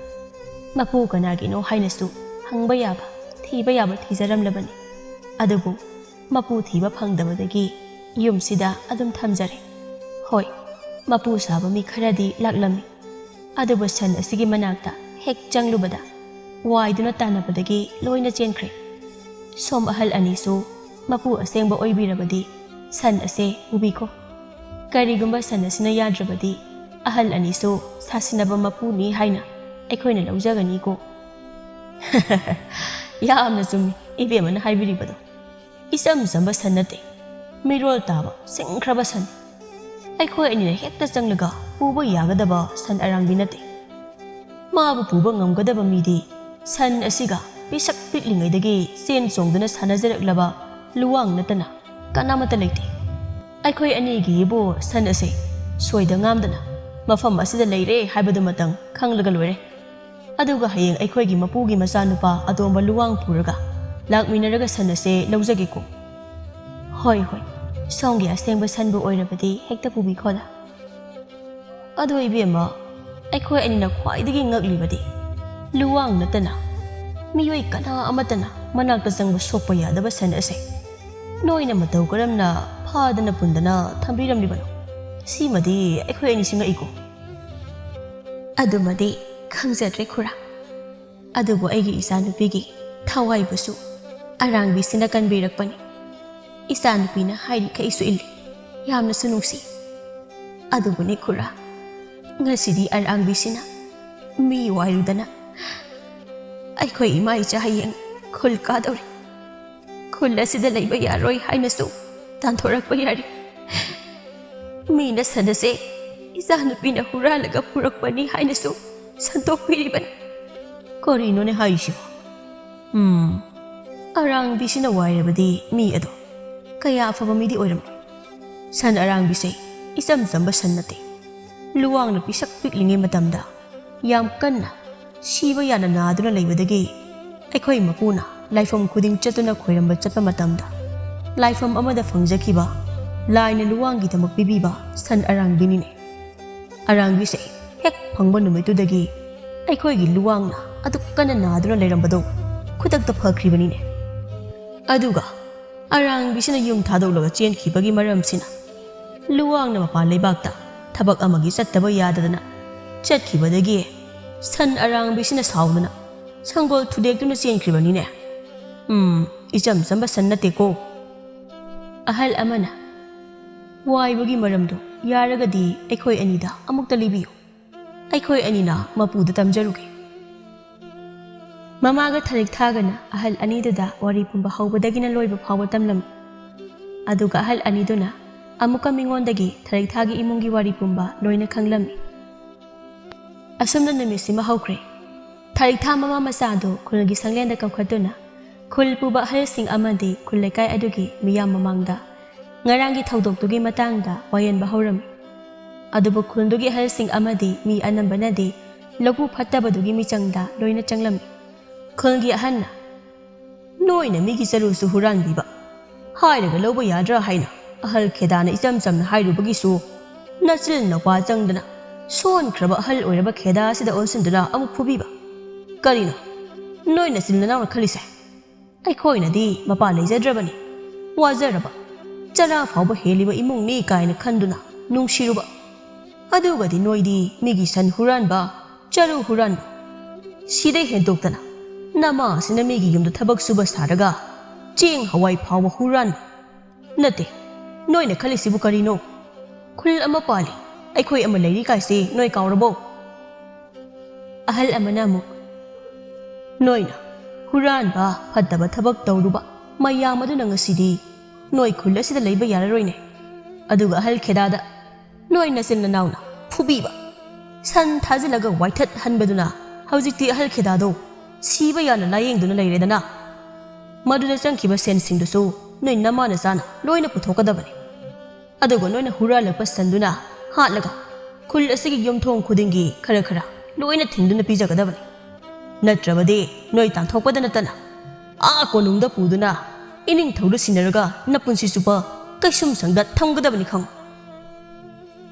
ꯃꯄꯨ ꯀꯅꯥꯒꯤꯅꯣ ꯍꯥꯏꯅꯁꯨ ꯍꯪꯕ ꯌꯥꯕ, ꯊꯤꯕ ꯌꯥꯕ ꯊꯤꯖꯔꯝꯂꯕꯅꯤ꯫ ꯑꯗꯨꯕꯨ ꯃꯄꯨ ꯊꯤꯕ ꯐꯪꯗꯕꯗꯒꯤ ꯌꯨꯝꯁꯤꯗ ꯑꯗꯨꯝ ꯊꯝꯖꯔꯦ꯫ ꯍꯣꯏ, ꯃꯄꯨ ꯁꯥꯕ ꯃꯤ ꯈꯔꯗꯤ ꯂꯥꯛꯂꯝꯃꯤ꯫ ꯑꯗꯨꯕꯨ ꯁꯟ ꯑꯁꯤꯒꯤ ꯃꯅꯥꯛꯇ ꯍꯦꯛ ꯆꯪꯂꯨꯕꯗ ꯋꯥꯏꯗꯨꯅ ꯇꯥꯟꯅꯕꯗꯒꯤ ꯂꯣꯏꯅ ꯆꯦꯟꯈ꯭ꯔꯦ꯫ ꯁꯣꯝ ꯑꯍꯜ ꯑꯅꯤꯁꯨ ꯃꯄꯨ ꯑꯁꯦꯡꯕ ꯑꯣꯏꯕꯤꯔꯕꯗꯤ ꯁꯟ ꯑꯁꯦ ꯄꯨꯕꯤꯈꯣ꯫ ꯀꯔꯤꯒꯨꯝꯕ ꯁꯟ ꯑꯁꯤꯅ ꯌꯥꯗ꯭ꯔꯕꯗꯤ ꯑꯍꯜ ꯑꯅꯤꯁꯨ ꯁꯥꯁꯤꯟꯅꯕ ꯃꯄꯨꯅꯤ ꯍꯥꯏꯅ ꯑꯩꯈꯣꯏꯅ ꯂꯧꯖꯒꯅꯤꯀꯣ꯫ ꯌꯥꯝꯅ ꯆꯨꯝꯃꯤ ꯏꯕꯦꯝꯃꯅ ꯍꯥꯏꯕꯤꯔꯤꯕꯗꯣ꯫ ꯏꯆꯝ ꯆꯝꯕ ꯁꯟ ꯅꯠꯇꯦ, ꯃꯤꯔꯣꯜ ꯇꯥꯕ ꯁꯤꯡꯈ꯭ꯔꯕ ꯁꯟ꯫ ꯑꯩꯈꯣꯏ ꯑꯅꯤꯅ ꯍꯦꯛꯇ ꯆꯪꯂꯒ ꯄꯨꯕ ꯌꯥꯒꯗꯕ ꯁꯟ ꯑꯔꯥꯡꯕꯤ ꯅꯠꯇꯦ꯫ ꯃꯥꯕꯨ ꯄꯨꯕ ꯉꯝꯒꯗꯕ ꯃꯤꯗꯤ ꯁꯟ ꯑꯁꯤꯒ ꯄꯤꯁꯛ ꯄꯤꯛꯂꯤꯉꯩꯗꯒꯤ ꯆꯦꯟ ꯆꯣꯡꯗꯨꯅ ꯁꯥꯟꯅꯖꯔꯛꯂꯕ ꯂꯨꯋꯥꯡ ꯅꯠꯇꯅ ꯀꯅꯥꯃꯠꯇ ꯂꯩꯇꯦ꯫ ꯑꯩꯈꯣꯏ ꯑꯅꯤꯒꯤꯕꯨ ꯁꯟ ꯑꯁꯦ ꯁꯣꯏꯗ ꯉꯥꯝꯗꯅ ꯃꯐꯝ ꯑꯁꯤꯗ ꯂꯩꯔꯦ ꯍꯥꯏꯕꯗꯨꯃꯇꯪ ꯈꯪꯂꯒ ꯂꯣꯏꯔꯦ꯫ ꯑꯗꯨꯒ ꯍꯌꯦꯡ ꯑꯩꯈꯣꯏꯒꯤ ꯃꯄꯨꯒꯤ ꯃꯆꯥꯅꯨꯄꯥ ꯑꯇꯣꯝꯕ ꯂꯨꯋꯥꯡ ꯄꯨꯔꯒ ꯂꯥꯛꯃꯤꯟꯅꯔꯒ ꯁꯟ ꯑꯁꯦ ꯂꯧꯖꯒꯦꯀꯣ꯫ ꯍꯣꯏ, ꯍꯣꯏ꯫ ꯁꯣꯝꯒꯤ ꯑꯁꯦꯡꯕ ꯁꯟꯕꯨ ꯑꯣꯏꯔꯕꯗꯤ ꯍꯦꯛꯇ ꯄꯨꯕꯤꯈꯣꯗ꯫ ꯑꯗꯣ ꯏꯕꯦꯝꯃ, ꯑꯩꯈꯣꯏ ꯑꯅꯤꯅ ꯈ꯭ꯋꯥꯏꯗꯒꯤ ꯉꯛꯂꯤꯕꯗꯤ ꯂꯨꯋꯥꯡ ꯅꯠꯇꯅ ꯃꯤꯑꯣꯏ ꯀꯅꯥ ꯑꯃꯠꯇꯅ ꯃꯅꯥꯛꯇ ꯆꯪꯕ ꯁꯣꯛꯄ ꯌꯥꯗꯕ ꯁꯟ ꯑꯁꯦ ꯅꯣꯏꯅ ꯃꯇꯧ ꯀꯔꯝꯅ ꯐꯥꯗꯅ ꯄꯨꯟꯗꯅ ꯊꯝꯕꯤꯔꯝꯂꯤꯕꯅꯣ? ꯁꯤꯃꯗꯤ ꯑꯩꯈꯣꯏ ꯑꯅꯤꯁꯤ ꯉꯛꯏꯀꯣ꯫ ꯑꯗꯨꯃꯗꯤ ꯈꯪꯖꯗ꯭ꯔꯦ ꯈꯨꯔꯥ꯫ ꯑꯗꯨꯕꯨ ꯑꯩꯒꯤ ꯏꯆꯥꯅꯨꯄꯤꯒꯤ ꯊꯋꯥꯏꯕꯨꯁꯨ ꯑꯔꯥꯡꯕꯤꯁꯤꯅ ꯀꯟꯕꯤꯔꯛꯄꯅꯤ꯫ ꯏꯆꯥꯅꯨꯄꯤꯅ ꯍꯥꯏꯔꯤꯈꯩꯁꯨ ꯏꯜꯂꯤ꯫ ꯌꯥꯝꯅꯁꯨ ꯅꯨꯡꯁꯤ꯫ ꯑꯗꯨꯕꯨꯅꯦ ꯈꯨꯔꯥ, ꯉꯁꯤꯗꯤ ꯑꯔꯥꯡꯕꯤꯁꯤꯅ ꯃꯤ ꯋꯥꯏꯔꯨꯗꯅ ꯑꯩꯈꯣꯏ ꯏꯃꯥ ꯏꯆꯥ ꯍꯌꯦꯡ ꯈꯨꯜ ꯀꯥꯗꯧꯔꯤ꯫ ꯈꯨꯜ ꯑꯁꯤꯗ ꯂꯩꯕ ꯌꯥꯔꯣꯏ ꯍꯥꯏꯅꯁꯨ ꯇꯥꯟꯊꯣꯔꯛꯄ ꯌꯥꯔꯤ꯫ ꯃꯤꯅ ꯁꯟ ꯑꯁꯦ ꯏꯆꯥꯅꯨꯄꯤꯅ ꯍꯨꯔꯥꯜꯂꯒ ꯄꯨꯔꯛꯄꯅꯤ ꯍꯥꯏꯅꯁꯨ ꯁꯟꯗꯣꯛꯄꯤꯔꯤꯕꯅꯤ꯫ ꯀꯔꯤꯅꯣꯅꯦ ꯍꯥꯏꯔꯤꯁꯤꯕꯣ? ꯎꯝ, ꯑꯔꯥꯡꯕꯤꯁꯤꯅ ꯋꯥꯏꯔꯕꯗꯤ ꯃꯤ ꯑꯗꯣ ꯀꯌꯥ ꯑꯐꯕ ꯃꯤꯗꯤ ꯑꯣꯏꯔꯝꯂꯣꯏ꯫ ꯁꯟ ꯑꯔꯥꯡꯕꯤꯁꯦ ꯏꯆꯝ ꯆꯝꯕ ꯁꯟ ꯅꯠꯇꯦ꯫ ꯂꯨꯋꯥꯡꯅ ꯄꯤꯁꯛ ꯄꯤꯛꯂꯤꯉꯩ ꯃꯇꯝꯗ ꯌꯥꯝ ꯀꯟꯅ ꯁꯤꯕ ꯌꯥꯅ ꯅꯥꯗꯨꯅ ꯂꯩꯕꯗꯒꯤ ꯑꯩꯈꯣꯏ ꯃꯄꯨꯅ ꯂꯥꯏꯐꯝ ꯈꯨꯗꯤꯡ ꯆꯠꯇꯨꯅ ꯈꯣꯏꯔꯝꯕ ꯆꯠꯄ ꯃꯇꯝꯗ ꯂꯥꯏꯐꯝ ꯑꯃꯗ ꯐꯪꯖꯈꯤꯕ ꯂꯥꯏꯅ ꯂꯨꯋꯥꯡꯒꯤꯗꯃꯛ ꯄꯤꯕꯤꯕ ꯁꯟ ꯑꯔꯥꯡꯕꯤꯅꯤꯅꯦ꯫ ꯑꯔꯥꯡꯕꯤꯁꯦ ꯍꯦꯛ ꯐꯪꯕ ꯅꯨꯃꯤꯠꯇꯨꯗꯒꯤ ꯑꯩꯈꯣꯏꯒꯤ ꯂꯨꯋꯥꯡꯅ ꯑꯗꯨꯛ ꯀꯟꯅ ꯅꯥꯗꯨꯅ ꯂꯩꯔꯝꯕꯗꯣ ꯈꯨꯗꯛꯇ ꯐꯈ꯭ꯔꯤꯕꯅꯤꯅꯦ꯫ ꯑꯗꯨꯒ ꯑꯔꯥꯡꯕꯤꯁꯤꯅ ꯌꯨꯝ ꯊꯥꯗꯣꯛꯂꯒ ꯆꯦꯟꯈꯤꯕꯒꯤ ꯃꯔꯝꯁꯤꯅ ꯂꯨꯋꯥꯡꯅ ꯃꯄꯥꯟ ꯂꯩꯕꯥꯛꯇ ꯊꯕꯛ ꯑꯃꯒꯤ ꯆꯠꯇꯕ ꯌꯥꯗꯗꯅ ꯆꯠꯈꯤꯕꯗꯒꯤ ꯁꯟ ꯑꯔꯥꯡꯕꯤꯁꯤꯅ ꯁꯥꯎꯗꯨꯅ ꯁꯪꯒꯣꯜ ꯊꯨꯗꯦꯛꯇꯨꯅ ꯆꯦꯟꯈ꯭ꯔꯤꯕꯅꯤꯅꯦ꯫ ꯎꯝ, ꯏꯆꯝ ꯆꯝꯕ ꯁꯟ ꯅꯠꯇꯦꯀꯣ꯫ ꯑꯍꯜ ꯑꯃꯅ ꯋꯥꯏꯕꯒꯤ ꯃꯔꯝꯗꯨ ꯌꯥꯔꯒꯗꯤ ꯑꯩꯈꯣꯏ ꯑꯅꯤꯗ ꯑꯃꯨꯛꯇ ꯂꯤꯕꯤꯌꯨ꯫ ꯑꯩꯈꯣꯏ ꯑꯅꯤꯅ ꯃꯄꯨꯗ ꯇꯝꯖꯔꯨꯒꯦ꯫ ꯃꯃꯥꯒ ꯊꯔꯤꯛ ꯊꯥꯒꯅ ꯑꯍꯜ ꯑꯅꯤꯗꯨꯗ ꯋꯥꯔꯤ ꯄꯨꯝꯕ ꯍꯧꯕꯗꯒꯤꯅ ꯂꯣꯏꯕ ꯐꯥꯎꯕ ꯇꯝꯂꯝꯃꯤ꯫ ꯑꯗꯨꯒ ꯑꯍꯜ ꯑꯅꯤꯗꯨꯅ ꯑꯃꯨꯛꯀ ꯃꯤꯉꯣꯟꯗꯒꯤ ꯊꯔꯤꯛ ꯊꯥꯒꯤ ꯏꯃꯨꯡꯒꯤ ꯋꯥꯔꯤ ꯄꯨꯝꯕ ꯂꯣꯏꯅ ꯈꯪꯂꯝꯃꯤ꯫ ꯑꯁꯨꯝꯅ ꯅꯨꯃꯤꯠꯁꯤꯃ ꯍꯧꯈ꯭ꯔꯦ꯫ ꯊꯔꯤꯛ ꯊꯥ ꯃꯃꯥ ꯃꯆꯥꯗꯨ ꯈꯨꯜꯒꯤ ꯁꯪꯂꯦꯟꯗ ꯀꯧꯈꯠꯇꯨꯅ ꯈꯨꯜ ꯄꯨꯕ ꯑꯍꯜꯁꯤꯡ ꯑꯃꯗꯤ ꯈꯨꯜ ꯂꯩꯀꯥꯏ ꯑꯗꯨꯒꯤ ꯃꯤꯌꯥꯝ ꯃꯃꯥꯡꯗ ꯉꯔꯥꯡꯒꯤ ꯊꯧꯗꯣꯛꯇꯨꯒꯤ ꯃꯇꯥꯡꯗ ꯋꯥꯌꯦꯟꯕ ꯍꯧꯔꯝꯃꯤ꯫ ꯑꯗꯨꯕꯨ ꯈꯨꯜꯗꯨꯒꯤ ꯑꯍꯜꯁꯤꯡ ꯑꯃꯗꯤ ꯃꯤ ꯑꯅꯝꯕꯅꯗꯤ ꯂꯧꯕꯨ ꯐꯠꯇꯕꯗꯨꯒꯤ ꯃꯤꯆꯪꯗ ꯂꯣꯏꯅ ꯆꯪꯂꯝꯃꯤ꯫ ꯈꯨꯜꯒꯤ ꯑꯍꯟꯅ, "ꯅꯣꯏꯅ ꯃꯤꯒꯤ ꯆꯔꯨꯁꯨ ꯍꯨꯔꯥꯟꯕꯤꯕ, ꯍꯥꯏꯔꯒ ꯂꯧꯕ ꯌꯥꯗ꯭ꯔꯥ ꯍꯥꯏꯅ ꯑꯍꯜ ꯈꯦꯗꯥꯅ ꯏꯆꯝ ꯆꯝꯅ ꯍꯥꯏꯔꯨꯕꯒꯤꯁꯨ ꯅꯆꯤꯜ ꯅꯧꯄꯥ ꯆꯪꯗꯅ ꯁꯣꯟꯈ꯭ꯔꯕ ꯑꯍꯜ ꯑꯣꯏꯔꯕ ꯈꯦꯗꯥ ꯑꯁꯤꯗ ꯑꯣꯟꯁꯤꯟꯗꯨꯅ ꯑꯃꯨꯛ ꯐꯨꯕꯤꯕ꯫ "ꯀꯔꯤꯅꯣ? ꯅꯣꯏ ꯅꯆꯤꯜ ꯅꯅꯥꯎꯅ ꯈꯜꯂꯤꯁꯦ? ꯑꯩꯈꯣꯏꯅꯗꯤ ꯃꯄꯥ ꯂꯩꯖꯗ꯭ꯔꯕꯅꯤ, ꯋꯥꯖꯔꯕ, ꯆꯔꯥ ꯐꯥꯎꯕ ꯍꯦꯜꯂꯤꯕ ꯏꯃꯨꯡꯅꯤ ꯀꯥꯏꯅ ꯈꯟꯗꯨꯅ ꯅꯨꯡꯁꯤꯔꯨꯕ꯫ ꯑꯗꯨꯒꯗꯤ ꯅꯣꯏꯗꯤ ꯃꯤꯒꯤ ꯁꯟ ꯍꯨꯔꯥꯟꯕ, ꯆꯔꯨ ꯍꯨꯔꯥꯟꯕ, ꯁꯤꯗꯩ ꯍꯦꯟꯗꯣꯛꯇꯅ ꯅꯃꯥ ꯑꯁꯤꯅ ꯃꯤꯒꯤ ꯌꯨꯝꯗ ꯊꯕꯛ ꯁꯨꯕ ꯁꯥꯔꯒ ꯆꯦꯡ ꯍꯋꯥꯏ ꯐꯥꯎꯕ ꯍꯨꯔꯥꯟꯕ꯫ ꯅꯠꯇꯦ, ꯅꯣꯏꯅ ꯈꯜꯂꯤꯁꯤꯕꯨ ꯀꯔꯤꯅꯣ? ꯈꯨꯜ ꯑꯃ ꯄꯥꯜꯂꯤ, ꯑꯩꯈꯣꯏ ꯑꯃ ꯂꯩꯔꯤ ꯀꯥꯏꯁꯤ ꯅꯣꯏ ꯀꯥꯎꯔꯕꯣ?" ꯑꯍꯜ ꯑꯃꯅ ꯑꯃꯨꯛ, "ꯅꯣꯏꯅ ꯍꯨꯔꯥꯟꯕ, ꯐꯠꯇꯕ ꯊꯕꯛ ꯇꯧꯔꯨꯕ ꯃꯌꯥꯝ ꯑꯗꯨꯅ ꯉꯁꯤꯗꯤ ꯅꯣꯏ ꯈꯨꯜ ꯑꯁꯤꯗ ꯂꯩꯕ ꯌꯥꯔꯔꯣꯏꯅꯦ꯫ ꯑꯗꯨꯒ ꯑꯍꯜ ꯈꯦꯗꯥꯗ ꯅꯣꯏ ꯅꯆꯤꯟ ꯅꯅꯥꯎꯅ ꯐꯨꯕꯤꯕ, ꯁꯟ ꯊꯥꯖꯤꯜꯂꯒ ꯋꯥꯏꯊꯠ ꯍꯟꯕꯗꯨꯅ ꯍꯧꯖꯤꯛꯇꯤ ꯑꯍꯜ ꯈꯦꯗꯥꯗꯣ ꯁꯤꯕ ꯌꯥꯅ ꯂꯥꯌꯦꯡꯗꯨꯅ ꯂꯩꯔꯦꯗꯅ꯫ ꯃꯗꯨꯗ ꯆꯪꯈꯤꯕ ꯁꯦꯟꯁꯤꯡꯗꯨꯁꯨ ꯅꯣꯏ ꯅꯃꯥ ꯅꯆꯥꯅ ꯂꯣꯏꯅ ꯄꯨꯊꯣꯛꯀꯗꯕꯅꯤ꯫ ꯑꯗꯨꯒ ꯅꯣꯏꯅ ꯍꯨꯔꯥꯜꯂꯛꯄ ꯁꯟꯗꯨꯅ ꯍꯥꯠꯂꯒ ꯈꯨꯜ ꯑꯁꯤꯒꯤ ꯌꯨꯝꯊꯣꯡ ꯈꯨꯗꯤꯡꯒꯤ ꯈꯔ ꯈꯔ ꯂꯣꯏꯅ ꯊꯤꯡꯗꯨꯅ ꯄꯤꯖꯒꯗꯕꯅꯤ꯫ ꯅꯠꯇ꯭ꯔꯕꯗꯤ ꯅꯣꯏ ꯇꯥꯟꯊꯣꯛꯄꯗ ꯅꯠꯇꯅ ꯑꯥ ꯀꯣꯅꯨꯡꯗ ꯄꯨꯗꯨꯅ ꯏꯅꯤꯡꯊꯧꯗ ꯁꯤꯟꯅꯔꯒ ꯅꯄꯨꯟꯁꯤ ꯆꯨꯞꯄ ꯀꯩꯁꯨꯝꯁꯪꯗ ꯊꯝꯒꯗꯕꯅꯤ, ꯈꯪꯉꯨ꯫"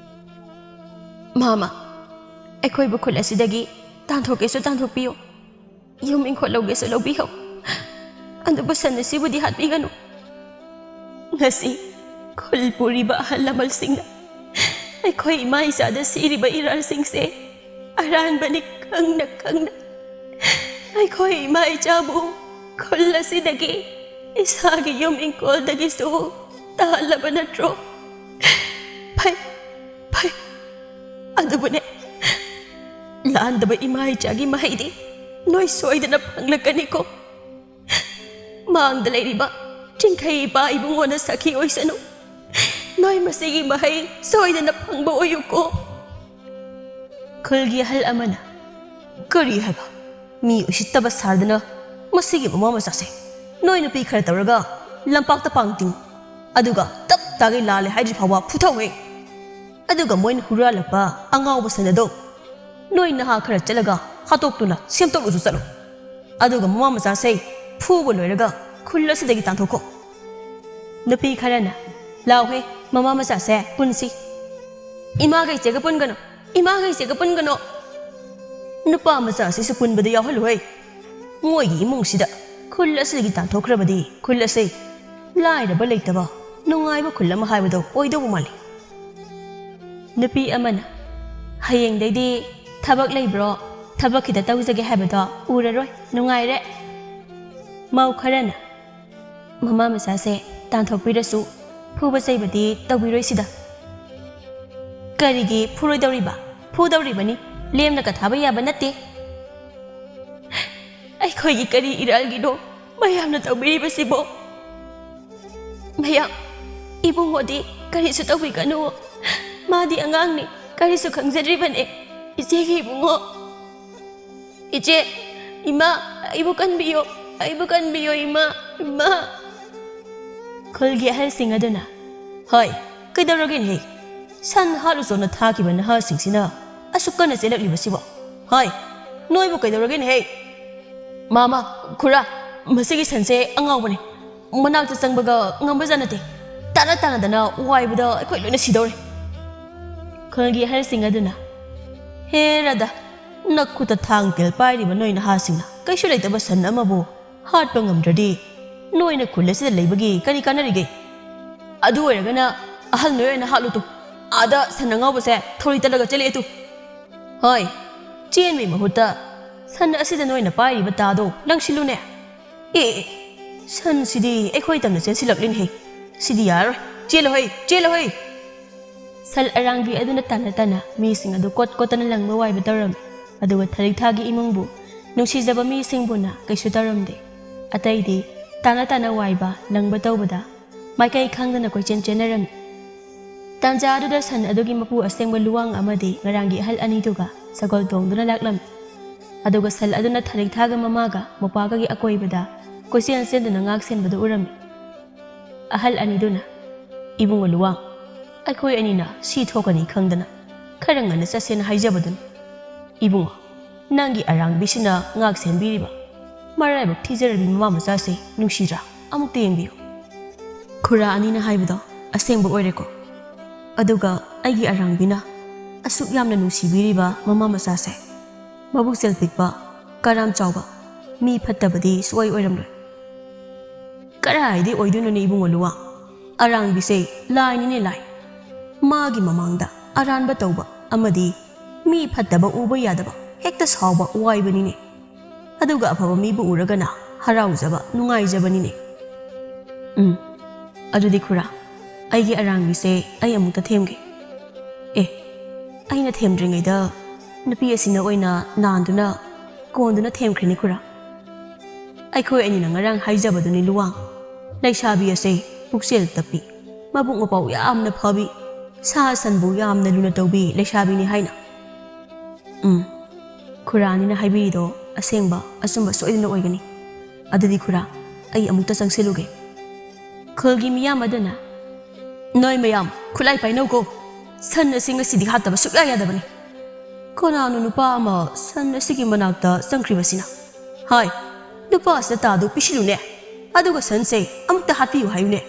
"ꯃꯥꯃ, ꯑꯩꯈꯣꯏꯕꯨ ꯈꯨꯜ ꯑꯁꯤꯗꯒꯤ ꯇꯥꯟꯊꯣꯛꯀꯦꯁꯨ ꯇꯥꯟꯊꯣꯛꯄꯤꯌꯨ, ꯌꯨꯝ ꯏꯪꯈꯣꯜ ꯂꯧꯒꯦꯁꯨ ꯂꯧꯕꯤꯌꯨ, ꯑꯗꯨꯕꯨ ꯁꯟ ꯑꯁꯤꯕꯨꯗꯤ ꯍꯥꯠꯄꯤꯒꯅꯨ꯫ ꯉꯁꯤ ꯈꯨꯜ ꯄꯨꯔꯤꯕ ꯑꯍꯜ ꯂꯃꯟꯁꯤꯡꯅ ꯑꯩꯈꯣꯏ ꯏꯃꯥ ꯏꯆꯥꯗ ꯁꯤꯔꯤꯕ ꯏꯔꯥꯜꯁꯤꯡꯁꯦ ꯑꯔꯥꯟꯕꯅꯤ ꯈꯪꯅ ꯈꯪꯅ ꯑꯩꯈꯣꯏ ꯏꯃꯥ ꯏꯆꯥꯕꯨ ꯈꯨꯜ ꯑꯁꯤꯗꯒꯤ, ꯏꯁꯥꯒꯤ ꯌꯨꯝ ꯏꯪꯈꯣꯜꯗꯒꯤꯁꯨ ꯇꯥꯍꯜꯂꯕ ꯅꯠꯇ꯭ꯔꯣ? ꯐꯩ, ꯐꯩ꯫ ꯑꯗꯨꯕꯨꯅꯦ, ꯂꯥꯟꯗꯕ ꯏꯃꯥ ꯏꯆꯥꯒꯤ ꯃꯍꯩꯗꯤ ꯅꯣꯏ ꯁꯣꯏꯗꯅ ꯐꯪꯂꯛꯀꯅꯤꯀꯣ꯫ ꯃꯥꯡꯗ ꯂꯩꯔꯤꯕ ꯆꯤꯡꯈꯩ ꯏꯄꯥ ꯏꯕꯨꯡꯉꯣꯅ ꯁꯈꯤ ꯑꯣꯏꯁꯅꯨ꯫ ꯅꯣꯏ ꯃꯁꯤꯒꯤ ꯃꯍꯩ ꯁꯣꯏꯗꯅ ꯐꯪꯕ ꯑꯣꯏꯌꯨꯀꯣ꯫" ꯈꯨꯜꯒꯤ ꯑꯍꯜ ꯑꯃꯅ, "ꯀꯔꯤ ꯍꯥꯏꯕ? ꯃꯤ ꯎꯁꯤꯠꯇꯕ ꯁꯥꯗꯅ ꯃꯁꯤꯒꯤ ꯃꯃꯥ ꯃꯆꯥꯁꯦ꯫ ꯅꯣꯏ ꯅꯨꯄꯤ ꯈꯔ ꯇꯧꯔꯒ ꯂꯝꯄꯥꯛꯇ ꯄꯥꯡ ꯇꯤꯡꯉꯨ꯫ ꯑꯗꯨꯒ ꯇꯞ ꯇꯥꯒꯩ ꯂꯥꯜꯂꯦ ꯍꯥꯏꯗ꯭ꯔꯤ ꯐꯥꯎꯕ ꯐꯨꯊꯧꯍꯦ꯫ ꯑꯗꯨꯒ ꯃꯣꯏꯅ ꯍꯨꯔꯥꯜꯂꯛꯄ ꯑꯉꯥꯎꯕ ꯁꯟ ꯑꯗꯣ ꯅꯣꯏ ꯅꯍꯥ ꯈꯔ ꯆꯠꯂꯒ ꯍꯥꯠꯇꯣꯛꯇꯨꯅ ꯁꯦꯝꯗꯣꯛꯂꯨꯁꯨ ꯆꯠꯂꯨ꯫ ꯑꯗꯨꯒ ꯃꯃꯥ ꯃꯆꯥꯁꯦ ꯐꯨꯕ ꯂꯣꯏꯔꯒ ꯈꯨꯜ ꯑꯁꯤꯗꯒꯤ ꯇꯥꯟꯊꯣꯛꯈꯣ꯫" ꯅꯨꯄꯤ ꯈꯔꯅ, ꯂꯥꯎꯍꯦ, ꯃꯃꯥ ꯃꯆꯥꯁꯦ ꯄꯨꯟꯁꯤ꯫ ꯏꯃꯥꯒ ꯏꯆꯦꯒ ꯄꯨꯟꯒꯅꯨ, ꯏꯃꯥꯒ ꯏꯆꯦꯒ ꯄꯨꯟꯒꯅꯨ꯫ ꯅꯨꯄꯥ ꯃꯆꯥꯁꯤꯁꯨ ꯄꯨꯟꯕꯗ ꯌꯥꯎꯍꯜꯂꯨꯍꯦ꯫ ꯃꯣꯏꯒꯤ ꯏꯃꯨꯡꯁꯤꯗ ꯈꯨꯜ ꯑꯁꯤꯗꯒꯤ ꯇꯥꯟꯊꯣꯛꯈ꯭ꯔꯕꯗꯤ ꯈꯨꯜ ꯑꯁꯤ ꯂꯥꯏꯔꯕ ꯂꯩꯇꯕ ꯅꯨꯡꯉꯥꯏꯕ ꯈꯨꯜ ꯑꯃ ꯍꯥꯏꯕꯗꯣ ꯑꯣꯏꯗꯧꯕ ꯃꯥꯜꯂꯤ꯫ ꯅꯨꯄꯤ ꯑꯃꯅ, "ꯍꯌꯦꯡꯗꯩꯗꯤ ꯊꯕꯛ ꯂꯩꯕ꯭ꯔꯣ? ꯊꯕꯛ ꯈꯤꯇ ꯇꯧꯖꯒꯦ ꯍꯥꯏꯕꯗꯣ ꯎꯔꯔꯣꯏ, ꯅꯨꯡꯉꯥꯏꯔꯦ꯫" ꯃꯧ ꯈꯔꯅ, "ꯃꯃꯥ ꯃꯆꯥꯁꯦ ꯇꯥꯟꯊꯣꯛꯄꯤꯔꯁꯨ ꯐꯨꯕ ꯆꯩꯕꯗꯤ ꯇꯧꯕꯤꯔꯣꯏꯁꯤꯗ꯫" "ꯀꯔꯤꯒꯤ ꯐꯨꯔꯣꯏꯗꯧꯔꯤꯕ? ꯐꯨꯗꯧꯔꯤꯕꯅꯤ, ꯂꯦꯝꯅꯒ ꯊꯥꯕ ꯌꯥꯕ ꯅꯠꯇꯦ꯫" "ꯑꯩꯈꯣꯏꯒꯤ ꯀꯔꯤ ꯏꯔꯥꯜꯒꯤꯅꯣ ꯃꯌꯥꯝꯅ ꯇꯧꯕꯤꯔꯤꯕꯁꯤꯕꯣ? ꯃꯌꯥꯝ, ꯏꯕꯨꯡꯉꯣꯗꯤ ꯀꯔꯤꯁꯨ ꯇꯧꯕꯤꯒꯅꯨ, ꯃꯥꯗꯤ ꯑꯉꯥꯡꯅꯤ, ꯀꯔꯤꯁꯨ ꯈꯪꯖꯗ꯭ꯔꯤꯕꯅꯦ꯫ ꯏꯆꯦꯒꯤ ꯏꯕꯨꯡꯉꯣ, ꯏꯆꯦ, ꯏꯃꯥ, ꯑꯩꯕꯨ ꯀꯟꯕꯤꯌꯨ, ꯑꯩꯕꯨ ꯀꯟꯕꯤꯌꯨ, ꯏꯃꯥ, ꯏꯃꯥ꯫" ꯈꯨꯜꯒꯤ ꯑꯍꯜꯁꯤꯡ ꯑꯗꯨꯅ, "ꯍꯣꯏ, ꯀꯩꯗꯧꯔꯒꯦꯅꯦꯍꯦ? ꯁꯟ ꯍꯥꯠꯂꯨ ꯆꯣꯅ ꯊꯥꯈꯤꯕ ꯅꯍꯥꯁꯤꯡꯁꯤꯅ ꯑꯁꯨꯛ ꯀꯟꯅ ꯆꯦꯜꯂꯛꯂꯤꯕꯁꯤꯕꯣ? ꯍꯣꯏ, ꯅꯣꯏꯕꯨ ꯀꯩꯗꯧꯔꯒꯦꯅꯦꯍꯦ? ꯃꯥꯃ, ꯈꯨꯔꯥ, ꯃꯁꯤꯒꯤ ꯁꯟꯁꯦ ꯑꯉꯥꯎꯕꯅꯦ꯫ ꯃꯅꯥꯛꯇ ꯆꯪꯕꯒ ꯉꯝꯕꯖꯥꯠ ꯅꯠꯇꯦ꯫ ꯇꯥꯅ ꯇꯥꯅꯗꯅ ꯋꯥꯏꯕꯗ ꯑꯩꯈꯣꯏ ꯂꯣꯏꯅ ꯁꯤꯗꯧꯔꯦ꯫" ꯈꯨꯜꯒꯤ ꯑꯍꯜꯁꯤꯡ ꯑꯗꯨꯅ, "ꯍꯦ ꯔꯥꯙꯥ, ꯅꯈꯨꯠꯇ ꯊꯥꯡ ꯇꯦꯜ ꯄꯥꯏꯔꯤꯕ ꯅꯣꯏ ꯅꯍꯥꯁꯤꯡꯅ ꯀꯩꯁꯨ ꯂꯩꯇꯕ ꯁꯟ ꯑꯃꯕꯨ ꯍꯥꯠꯄ ꯉꯝꯗ꯭ꯔꯗꯤ ꯅꯣꯏꯅ ꯈꯨꯜ ꯑꯁꯤꯗ ꯂꯩꯕꯒꯤ ꯀꯔꯤ ꯀꯥꯟꯅꯔꯤꯒꯦ? ꯑꯗꯨ ꯑꯣꯏꯔꯒꯅ ꯑꯍꯜ ꯅꯣꯏ ꯑꯣꯏꯅ ꯍꯥꯠꯂꯨ ꯇꯨ꯫ ꯑꯥꯗ ꯁꯟ ꯑꯉꯥꯎꯕꯁꯦ ꯊꯧꯔꯤ ꯇꯠꯂꯒ ꯆꯦꯜꯂꯛꯑꯦ ꯇꯨ꯫ ꯍꯣꯏ, ꯆꯦꯟꯕꯒꯤ ꯃꯍꯨꯠꯇ ꯁꯟ ꯑꯁꯤꯗ ꯅꯣꯏꯅ ꯄꯥꯏꯔꯤꯕ ꯇꯥꯗꯣ ꯂꯪꯁꯤꯜꯂꯨꯅꯦ꯫ ꯑꯦ, ꯑꯦ, ꯁꯟꯁꯤꯗꯤ ꯑꯩꯈꯣꯏ ꯇꯝꯅ ꯆꯦꯟꯁꯤꯜꯂꯛꯂꯤꯅꯦꯍꯦ꯫ ꯁꯤꯗꯤ ꯌꯥꯔꯔꯣꯏ꯫ ꯆꯦꯜꯂꯣꯍꯦ, ꯆꯦꯜꯂꯣꯍꯦ!" ꯁꯟ ꯑꯔꯥꯡꯕꯤ ꯑꯗꯨꯅ ꯇꯥꯟꯅ ꯇꯥꯟꯅ ꯃꯤꯁꯤꯡ ꯑꯗꯨ ꯀꯣꯠ ꯀꯣꯠꯇꯅ ꯂꯪꯕ ꯋꯥꯏꯕ ꯇꯧꯔꯝꯃꯤ꯫ ꯑꯗꯨꯒ ꯊꯔꯤꯛ ꯊꯥꯒꯤ ꯏꯃꯨꯡꯕꯨ ꯅꯨꯡꯁꯤꯖꯕ ꯃꯤꯁꯤꯡꯕꯨꯅ ꯀꯩꯁꯨ ꯇꯧꯔꯝꯗꯦ꯫ ꯑꯇꯩꯗꯤ ꯇꯥꯟꯅ ꯇꯥꯟꯅ ꯋꯥꯏꯕ, ꯂꯪꯕ ꯇꯧꯕꯗ ꯃꯥꯏꯀꯩ ꯈꯪꯗꯅ ꯀꯣꯏꯆꯦꯟ ꯆꯦꯟꯅꯔꯝꯃꯤ꯫ ꯇꯥꯟꯖꯥ ꯑꯗꯨꯗ ꯁꯟ ꯑꯗꯨꯒꯤ ꯃꯄꯨ ꯑꯁꯦꯡꯕ ꯂꯨꯋꯥꯡ ꯑꯃꯗꯤ ꯉꯔꯥꯡꯒꯤ ꯑꯍꯜ ꯑꯅꯤꯗꯨꯒ ꯁꯒꯣꯜ ꯇꯣꯡꯗꯨꯅ ꯂꯥꯛꯂꯝꯃꯤ꯫ ꯑꯗꯨꯒ ꯁꯟ ꯑꯗꯨꯅ ꯊꯔꯤꯛ ꯊꯥꯒ ꯃꯃꯥꯒ ꯃꯧꯄ꯭ꯋꯥꯒꯒꯤ ꯑꯀꯣꯏꯕꯗ ꯀꯣꯏꯆꯦꯟ ꯆꯦꯟꯗꯨꯅ ꯉꯥꯛ ꯁꯦꯟꯕꯗꯨ ꯎꯔꯝꯃꯤ꯫ ꯑꯍꯜ ꯑꯅꯤꯗꯨꯅ, "ꯏꯕꯨꯡꯉꯣ ꯂꯨꯋꯥꯡ, ꯑꯩꯈꯣꯏ ꯑꯅꯤꯅ ꯁꯤ ꯊꯣꯛꯀꯅꯤ ꯈꯪꯗꯅ ꯈꯔ ꯉꯟꯅ ꯆꯠꯁꯦꯅ ꯍꯥꯏꯖꯕꯗꯨꯅꯤ꯫ ꯏꯕꯨꯡꯉꯣ, ꯅꯪꯒꯤ ꯑꯔꯥꯡꯕꯤꯁꯤꯅ ꯉꯥꯛ ꯁꯦꯟꯕꯤꯔꯤꯕ ꯃꯔꯥꯏꯕꯛ ꯊꯤꯖꯔꯕꯤ ꯃꯃꯥ ꯃꯆꯥꯁꯦ ꯅꯨꯡꯁꯤꯗ꯭ꯔꯥ? ꯑꯃꯨꯛꯇ ꯌꯦꯡꯕꯤꯌꯨ꯫" ꯈꯨꯔꯥ ꯑꯅꯤꯅ ꯍꯥꯏꯕꯗꯣ ꯑꯁꯦꯡꯕ ꯑꯣꯏꯔꯦꯀꯣ꯫ ꯑꯗꯨꯒ ꯑꯩꯒꯤ ꯑꯔꯥꯡꯕꯤꯅ ꯑꯁꯨꯛ ꯌꯥꯝꯅ ꯅꯨꯡꯁꯤꯕꯤꯔꯤꯕ ꯃꯃꯥ ꯃꯆꯥꯁꯦ ꯃꯕꯨꯛꯆꯦꯜ ꯄꯤꯛꯄ, ꯀꯔꯥꯝ ꯆꯥꯎꯕ, ꯃꯤ ꯐꯠꯇꯕꯗꯤ ꯁꯨꯛꯑꯣꯏ ꯑꯣꯏꯔꯝꯂꯣꯏ꯫ ꯀꯔꯥꯏꯗꯤ ꯑꯣꯏꯗꯣꯏꯅꯣꯅꯦ ꯏꯕꯨꯡꯉꯣ ꯂꯨꯋꯥ? ꯑꯔꯥꯡꯕꯤꯁꯦ ꯂꯥꯏꯅꯤꯅꯦ ꯂꯥꯏ꯫ ꯃꯥꯒꯤ ꯃꯃꯥꯡꯗ ꯑꯔꯥꯟꯕ ꯇꯧꯕ ꯑꯃꯗꯤ ꯃꯤ ꯐꯠꯇꯕ ꯎꯕ ꯌꯥꯗꯕ, ꯍꯦꯛꯇ ꯁꯥꯎꯕ ꯋꯥꯏꯕꯅꯤꯅꯦ꯫ ꯑꯗꯨꯒ ꯑꯐꯕ ꯃꯤꯕꯨ ꯎꯔꯒꯅ ꯍꯔꯥꯎꯖꯕ, ꯅꯨꯡꯉꯥꯏꯖꯕꯅꯤꯅꯦ꯫ ꯎꯝ, ꯑꯗꯨꯗꯤ ꯈꯨꯔꯥ, ꯑꯩꯒꯤ ꯑꯔꯥꯡꯕꯤꯁꯦ ꯑꯩ ꯑꯃꯨꯛꯇ ꯊꯦꯝꯒꯦ꯫ ꯑꯦ, ꯑꯩꯅ ꯊꯦꯝꯗ꯭ꯔꯤꯉꯩꯗ ꯅꯨꯄꯤ ꯑꯁꯤꯅ ꯑꯣꯏꯅ ꯅꯥꯟꯗꯨꯅ, ꯀꯣꯟꯗꯨꯅ ꯊꯦꯝꯈ꯭ꯔꯦꯅꯦ ꯈꯨꯔꯥ꯫ ꯑꯩꯈꯣꯏ ꯑꯅꯤꯅ ꯉꯔꯥꯡ ꯍꯥꯏꯖꯕꯗꯨꯅꯤ ꯂꯨꯋꯥꯡ, ꯂꯩꯁꯥꯕꯤ ꯑꯁꯦ ꯄꯨꯛꯆꯦꯜ ꯇꯞꯄꯤ, ꯃꯕꯨꯛ ꯃꯄꯥꯎ ꯌꯥꯝꯅ ꯐꯕꯤ, ꯁꯥ ꯁꯟꯕꯨ ꯌꯥꯝꯅ ꯂꯨꯅ ꯇꯧꯕꯤ ꯂꯩꯁꯥꯕꯤꯅꯤ ꯍꯥꯏꯅ꯫ ꯎꯝ, ꯈꯨꯔꯥꯅꯤꯅ ꯍꯥꯏꯕꯤꯔꯤꯗꯣ ꯑꯁꯦꯡꯕ ꯑꯆꯨꯝꯕ ꯁꯣꯏꯗꯅ ꯑꯣꯏꯒꯅꯤ꯫ ꯑꯗꯨꯗꯤ ꯈꯨꯔꯥ, ꯑꯩ ꯑꯃꯨꯛꯇ ꯆꯪꯁꯤꯜꯂꯨꯒꯦ꯫ ꯈꯨꯜꯒꯤ ꯃꯤꯌꯥꯝ ꯑꯗꯨꯅ, "ꯅꯣꯏ ꯃꯌꯥꯝ ꯈꯨꯠꯂꯥꯏ ꯄꯥꯏꯅꯧꯀꯣ꯫ ꯁꯟ ꯑꯁꯤ ꯉꯁꯤꯗꯤ ꯍꯥꯠꯇꯕ ꯁꯨꯛꯌꯥ ꯌꯥꯗꯕꯅꯤ꯫ ꯀꯅꯥꯅꯣ ꯅꯨꯄꯥ ꯑꯃ ꯁꯟ ꯑꯁꯤꯒꯤ ꯃꯅꯥꯛꯇ ꯆꯪꯈ꯭ꯔꯤꯕꯁꯤꯅ? ꯍꯥꯏ, ꯅꯨꯄꯥ ꯑꯁꯤꯗ ꯇꯥꯗꯨ ꯄꯤꯁꯤꯜꯂꯨꯅꯦ꯫ ꯑꯗꯨꯒ ꯁꯟꯁꯦ ꯑꯃꯨꯛꯇ ꯍꯥꯠꯄꯤꯌꯨ ꯍꯥꯏꯌꯨꯅꯦ꯫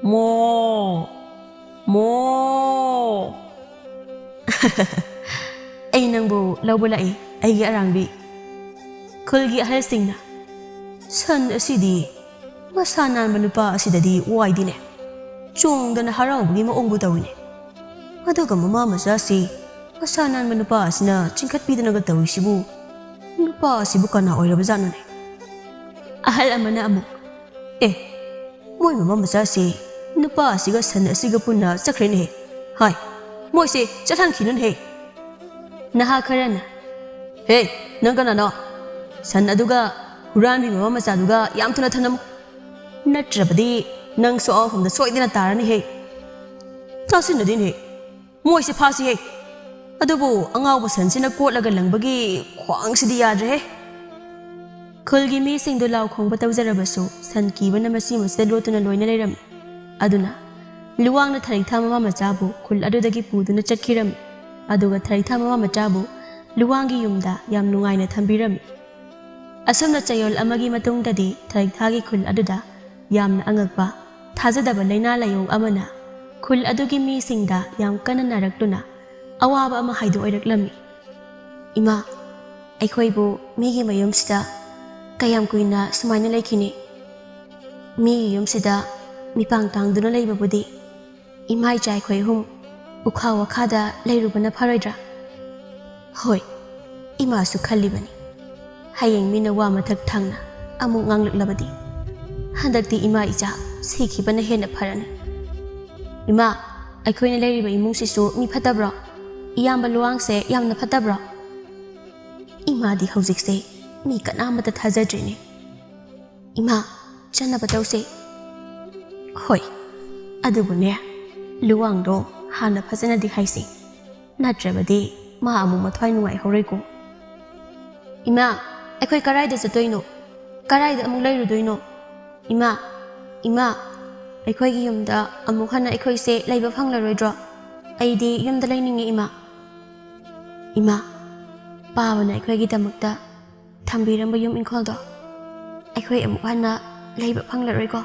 ꯃꯣ, ꯃꯣ!" "ꯑꯩ ꯅꯪꯕꯨ ꯂꯧꯕ ꯂꯥꯛꯏ, ꯑꯩꯒꯤ ꯑꯔꯥꯡꯕꯤ꯫" ꯈꯨꯜꯒꯤ ꯑꯍꯜꯁꯤꯡꯅ, "ꯁꯟ ꯑꯁꯤꯗꯤ ꯃꯁꯥ ꯅꯥꯟꯕ ꯅꯨꯄꯥ ꯑꯁꯤꯗꯗꯤ ꯋꯥꯏꯗꯤꯅꯦ꯫ ꯆꯣꯡꯗꯅ ꯍꯔꯥꯎꯕꯒꯤ ꯃꯑꯣꯡꯕꯨ ꯇꯧꯏꯅꯦ꯫ ꯑꯗꯨꯒ ꯃꯃꯥ ꯃꯆꯥꯁꯤ ꯃꯁꯥ ꯅꯥꯟꯕ ꯅꯨꯄꯥ ꯑꯁꯤꯅ ꯆꯤꯡꯈꯠꯄꯤꯗꯅꯒ ꯇꯧꯔꯤꯁꯤꯕꯨ, ꯅꯨꯄꯥ ꯑꯁꯤꯕꯨ ꯀꯅꯥ ꯑꯣꯏꯔꯕꯖꯥꯠꯅꯣꯅꯦ?" ꯑꯍꯜ ꯑꯃꯅ ꯑꯃꯨꯛ, "ꯑꯦ, ꯃꯣꯏ ꯃꯃꯥ ꯃꯆꯥꯁꯤ ꯅꯨꯄꯥ ꯑꯁꯤꯒ ꯁꯟ ꯑꯁꯤꯒ ꯄꯨꯟꯅ ꯆꯠꯈ꯭ꯔꯦꯅꯦꯍꯦ꯫ ꯍꯥꯏ, ꯃꯣꯏꯁꯦ ꯆꯠꯍꯟꯈꯤꯅꯨꯅꯦꯍꯦ꯫" ꯅꯍꯥ ꯈꯔꯅ, "ꯍꯦ, ꯅꯪ ꯀꯅꯥꯅꯣ? ꯁꯟ ꯑꯗꯨꯒ ꯍꯨꯔꯥꯟꯕꯤ ꯃꯃꯥ ꯃꯆꯥꯗꯨꯒ ꯌꯥꯝ ꯊꯨꯅ ꯊꯝꯅꯝꯃꯨ꯫ ꯅꯠꯇ꯭ꯔꯕꯗꯤ ꯅꯪꯁꯨ ꯑꯍꯨꯝꯗ ꯁꯣꯏꯗꯅ ꯇꯥꯔꯅꯤꯍꯦ꯫ ꯇꯥꯁꯤꯟꯅꯗꯦꯅꯦꯍꯦ꯫ ꯃꯣꯏꯁꯦ ꯐꯥꯁꯤꯍꯦ꯫ ꯑꯗꯨꯕꯨ ꯑꯉꯥꯎꯕ ꯁꯟꯁꯤꯅ ꯀꯣꯠꯂꯒ ꯂꯪꯕꯒꯤ ꯈ꯭ꯋꯥꯡꯁꯤꯗꯤ ꯌꯥꯗ꯭ꯔꯦꯍꯦ꯫" ꯈꯨꯜꯒꯤ ꯃꯤꯁꯤꯡꯗꯨ ꯂꯥꯎ ꯈꯣꯡꯕ ꯇꯧꯖꯔꯕꯁꯨ ꯁꯟ ꯀꯤꯕꯅ ꯃꯁꯤ ꯃꯁꯤꯗ ꯂꯣꯠꯇꯨꯅ ꯂꯣꯏꯅ ꯂꯩꯔꯝꯃꯤ꯫ ꯑꯗꯨꯅ ꯂꯨꯋꯥꯡꯅ ꯊꯔꯤꯛꯊꯥ ꯃꯃꯥ ꯃꯆꯥꯕꯨ ꯈꯨꯜ ꯑꯗꯨꯗꯒꯤ ꯄꯨꯗꯨꯅ ꯆꯠꯈꯤꯔꯝꯃꯤ꯫ ꯑꯗꯨꯒ ꯊꯔꯤꯛꯊꯥ ꯃꯃꯥ ꯃꯆꯥꯕꯨ ꯂꯨꯋꯥꯡꯒꯤ ꯌꯨꯝꯗ ꯌꯥꯝ ꯅꯨꯡꯉꯥꯏꯅ ꯊꯝꯕꯤꯔꯝꯃꯤ꯫ ꯑꯁꯨꯝꯅ ꯆꯌꯣꯜ ꯑꯃꯒꯤ ꯃꯇꯨꯡꯗꯗꯤ ꯊꯔꯤꯛꯊꯥꯒꯤ ꯈꯨꯜ ꯑꯗꯨꯗ ꯌꯥꯝꯅ ꯑꯉꯛꯄ ꯊꯥꯖꯗꯕ ꯂꯥꯏꯅꯥ ꯂꯥꯏꯌꯣꯡ ꯑꯃꯅ ꯈꯨꯜ ꯑꯗꯨꯒꯤ ꯃꯤꯁꯤꯡꯗ ꯌꯥꯝ ꯀꯟꯅ ꯅꯥꯔꯛꯇꯨꯅ ꯑꯋꯥꯕ ꯑꯃ ꯍꯥꯏꯗꯣꯛꯑꯣꯏꯔꯛꯂꯝꯃꯤ꯫ "ꯏꯃꯥ, ꯑꯩꯈꯣꯏꯕꯨ ꯃꯤꯒꯤ ꯃꯌꯨꯝꯁꯤꯗ ꯀꯌꯥꯝ ꯀꯨꯏꯅ ꯁꯨꯃꯥꯏꯅ ꯂꯩꯈꯤꯅꯤ? ꯃꯤꯒꯤ ꯌꯨꯝꯁꯤꯗ ꯃꯤꯄꯥꯡ ꯇꯥꯡꯗꯨꯅ ꯂꯩꯕꯕꯨꯗꯤ ꯏꯃꯥ ꯏꯆꯥ ꯑꯩꯈꯣꯏ ꯑꯍꯨꯝ ꯎꯈꯥ ꯋꯥꯈꯥꯗ ꯂꯩꯔꯨꯕꯅ ꯐꯔꯣꯏꯗ꯭ꯔꯥ?" ꯍꯣꯏ, ꯏꯃꯥꯁꯨ ꯈꯜꯂꯤꯕꯅꯤ꯫ ꯍꯌꯦꯡ ꯃꯤꯅ ꯋꯥ ꯃꯊꯛ ꯊꯪꯅ ꯑꯃꯨꯛ ꯉꯥꯡꯂꯛꯂꯕꯗꯤ, ꯍꯟꯗꯛꯇꯤ ꯏꯃꯥ ꯏꯆꯥ ꯁꯤꯈꯤꯕꯅ ꯍꯦꯟꯅ ꯐꯔꯅꯤ꯫ "ꯏꯃꯥ, ꯑꯩꯈꯣꯏꯅ ꯂꯩꯔꯤꯕ ꯏꯃꯨꯡꯁꯤꯁꯨ ꯃꯤ ꯐꯠꯇꯕ꯭ꯔꯣ? ꯏꯌꯥꯝꯕ ꯂꯨꯋꯥꯡꯁꯦ ꯌꯥꯝꯅ ꯐꯠꯇꯕ꯭ꯔꯣ?" ꯏꯃꯥꯗꯤ ꯍꯧꯖꯤꯛꯁꯦ ꯃꯤ ꯀꯅꯥꯃꯠꯇ ꯊꯥꯖꯗ꯭ꯔꯤꯅꯦ꯫ "ꯏꯃꯥ, ꯆꯠꯅꯕ ꯇꯧꯁꯦ꯫" "ꯍꯣꯏ, ꯑꯗꯨꯕꯨꯅꯦ, ꯂꯨꯋꯥꯡꯗꯣ ꯍꯥꯟꯅ ꯐꯖꯅꯗꯤ ꯍꯥꯏꯁꯤ꯫ ꯅꯠꯇ꯭ꯔꯕꯗꯤ ꯃꯥ ꯑꯃꯨꯛ ꯃꯊ꯭ꯋꯥꯏ ꯅꯨꯡꯉꯥꯏꯍꯧꯔꯣꯏꯀꯣ꯫" "ꯏꯃꯥ, ꯑꯩꯈꯣꯏ ꯀꯔꯥꯏꯗ ꯆꯠꯇꯣꯏꯅꯣ? ꯀꯔꯥꯏꯗ ꯑꯃꯨꯛ ꯂꯩꯔꯨꯗꯣꯏꯅꯣ? ꯏꯃꯥ, ꯏꯃꯥ, ꯑꯩꯈꯣꯏꯒꯤ ꯌꯨꯝꯗ ꯑꯃꯨꯛ ꯍꯟꯅ ꯑꯩꯈꯣꯏꯁꯦ ꯂꯩꯕ ꯐꯪꯂꯔꯣꯏꯗ꯭ꯔꯣ? ꯑꯩꯗꯤ ꯌꯨꯝꯗ ꯂꯩꯅꯤꯡꯉꯤ, ꯏꯃꯥ꯫" "ꯏꯃꯥ, ꯄꯥꯕꯅ ꯑꯩꯈꯣꯏꯒꯤꯗꯃꯛꯇ ꯊꯝꯕꯤꯔꯝꯕ ꯌꯨꯝ ꯏꯪꯈꯣꯜꯗꯣ ꯑꯩꯈꯣꯏ ꯑꯃꯨꯛ ꯍꯟꯅ ꯂꯩꯕ ꯐꯪꯂꯔꯣꯏꯀꯣ꯫"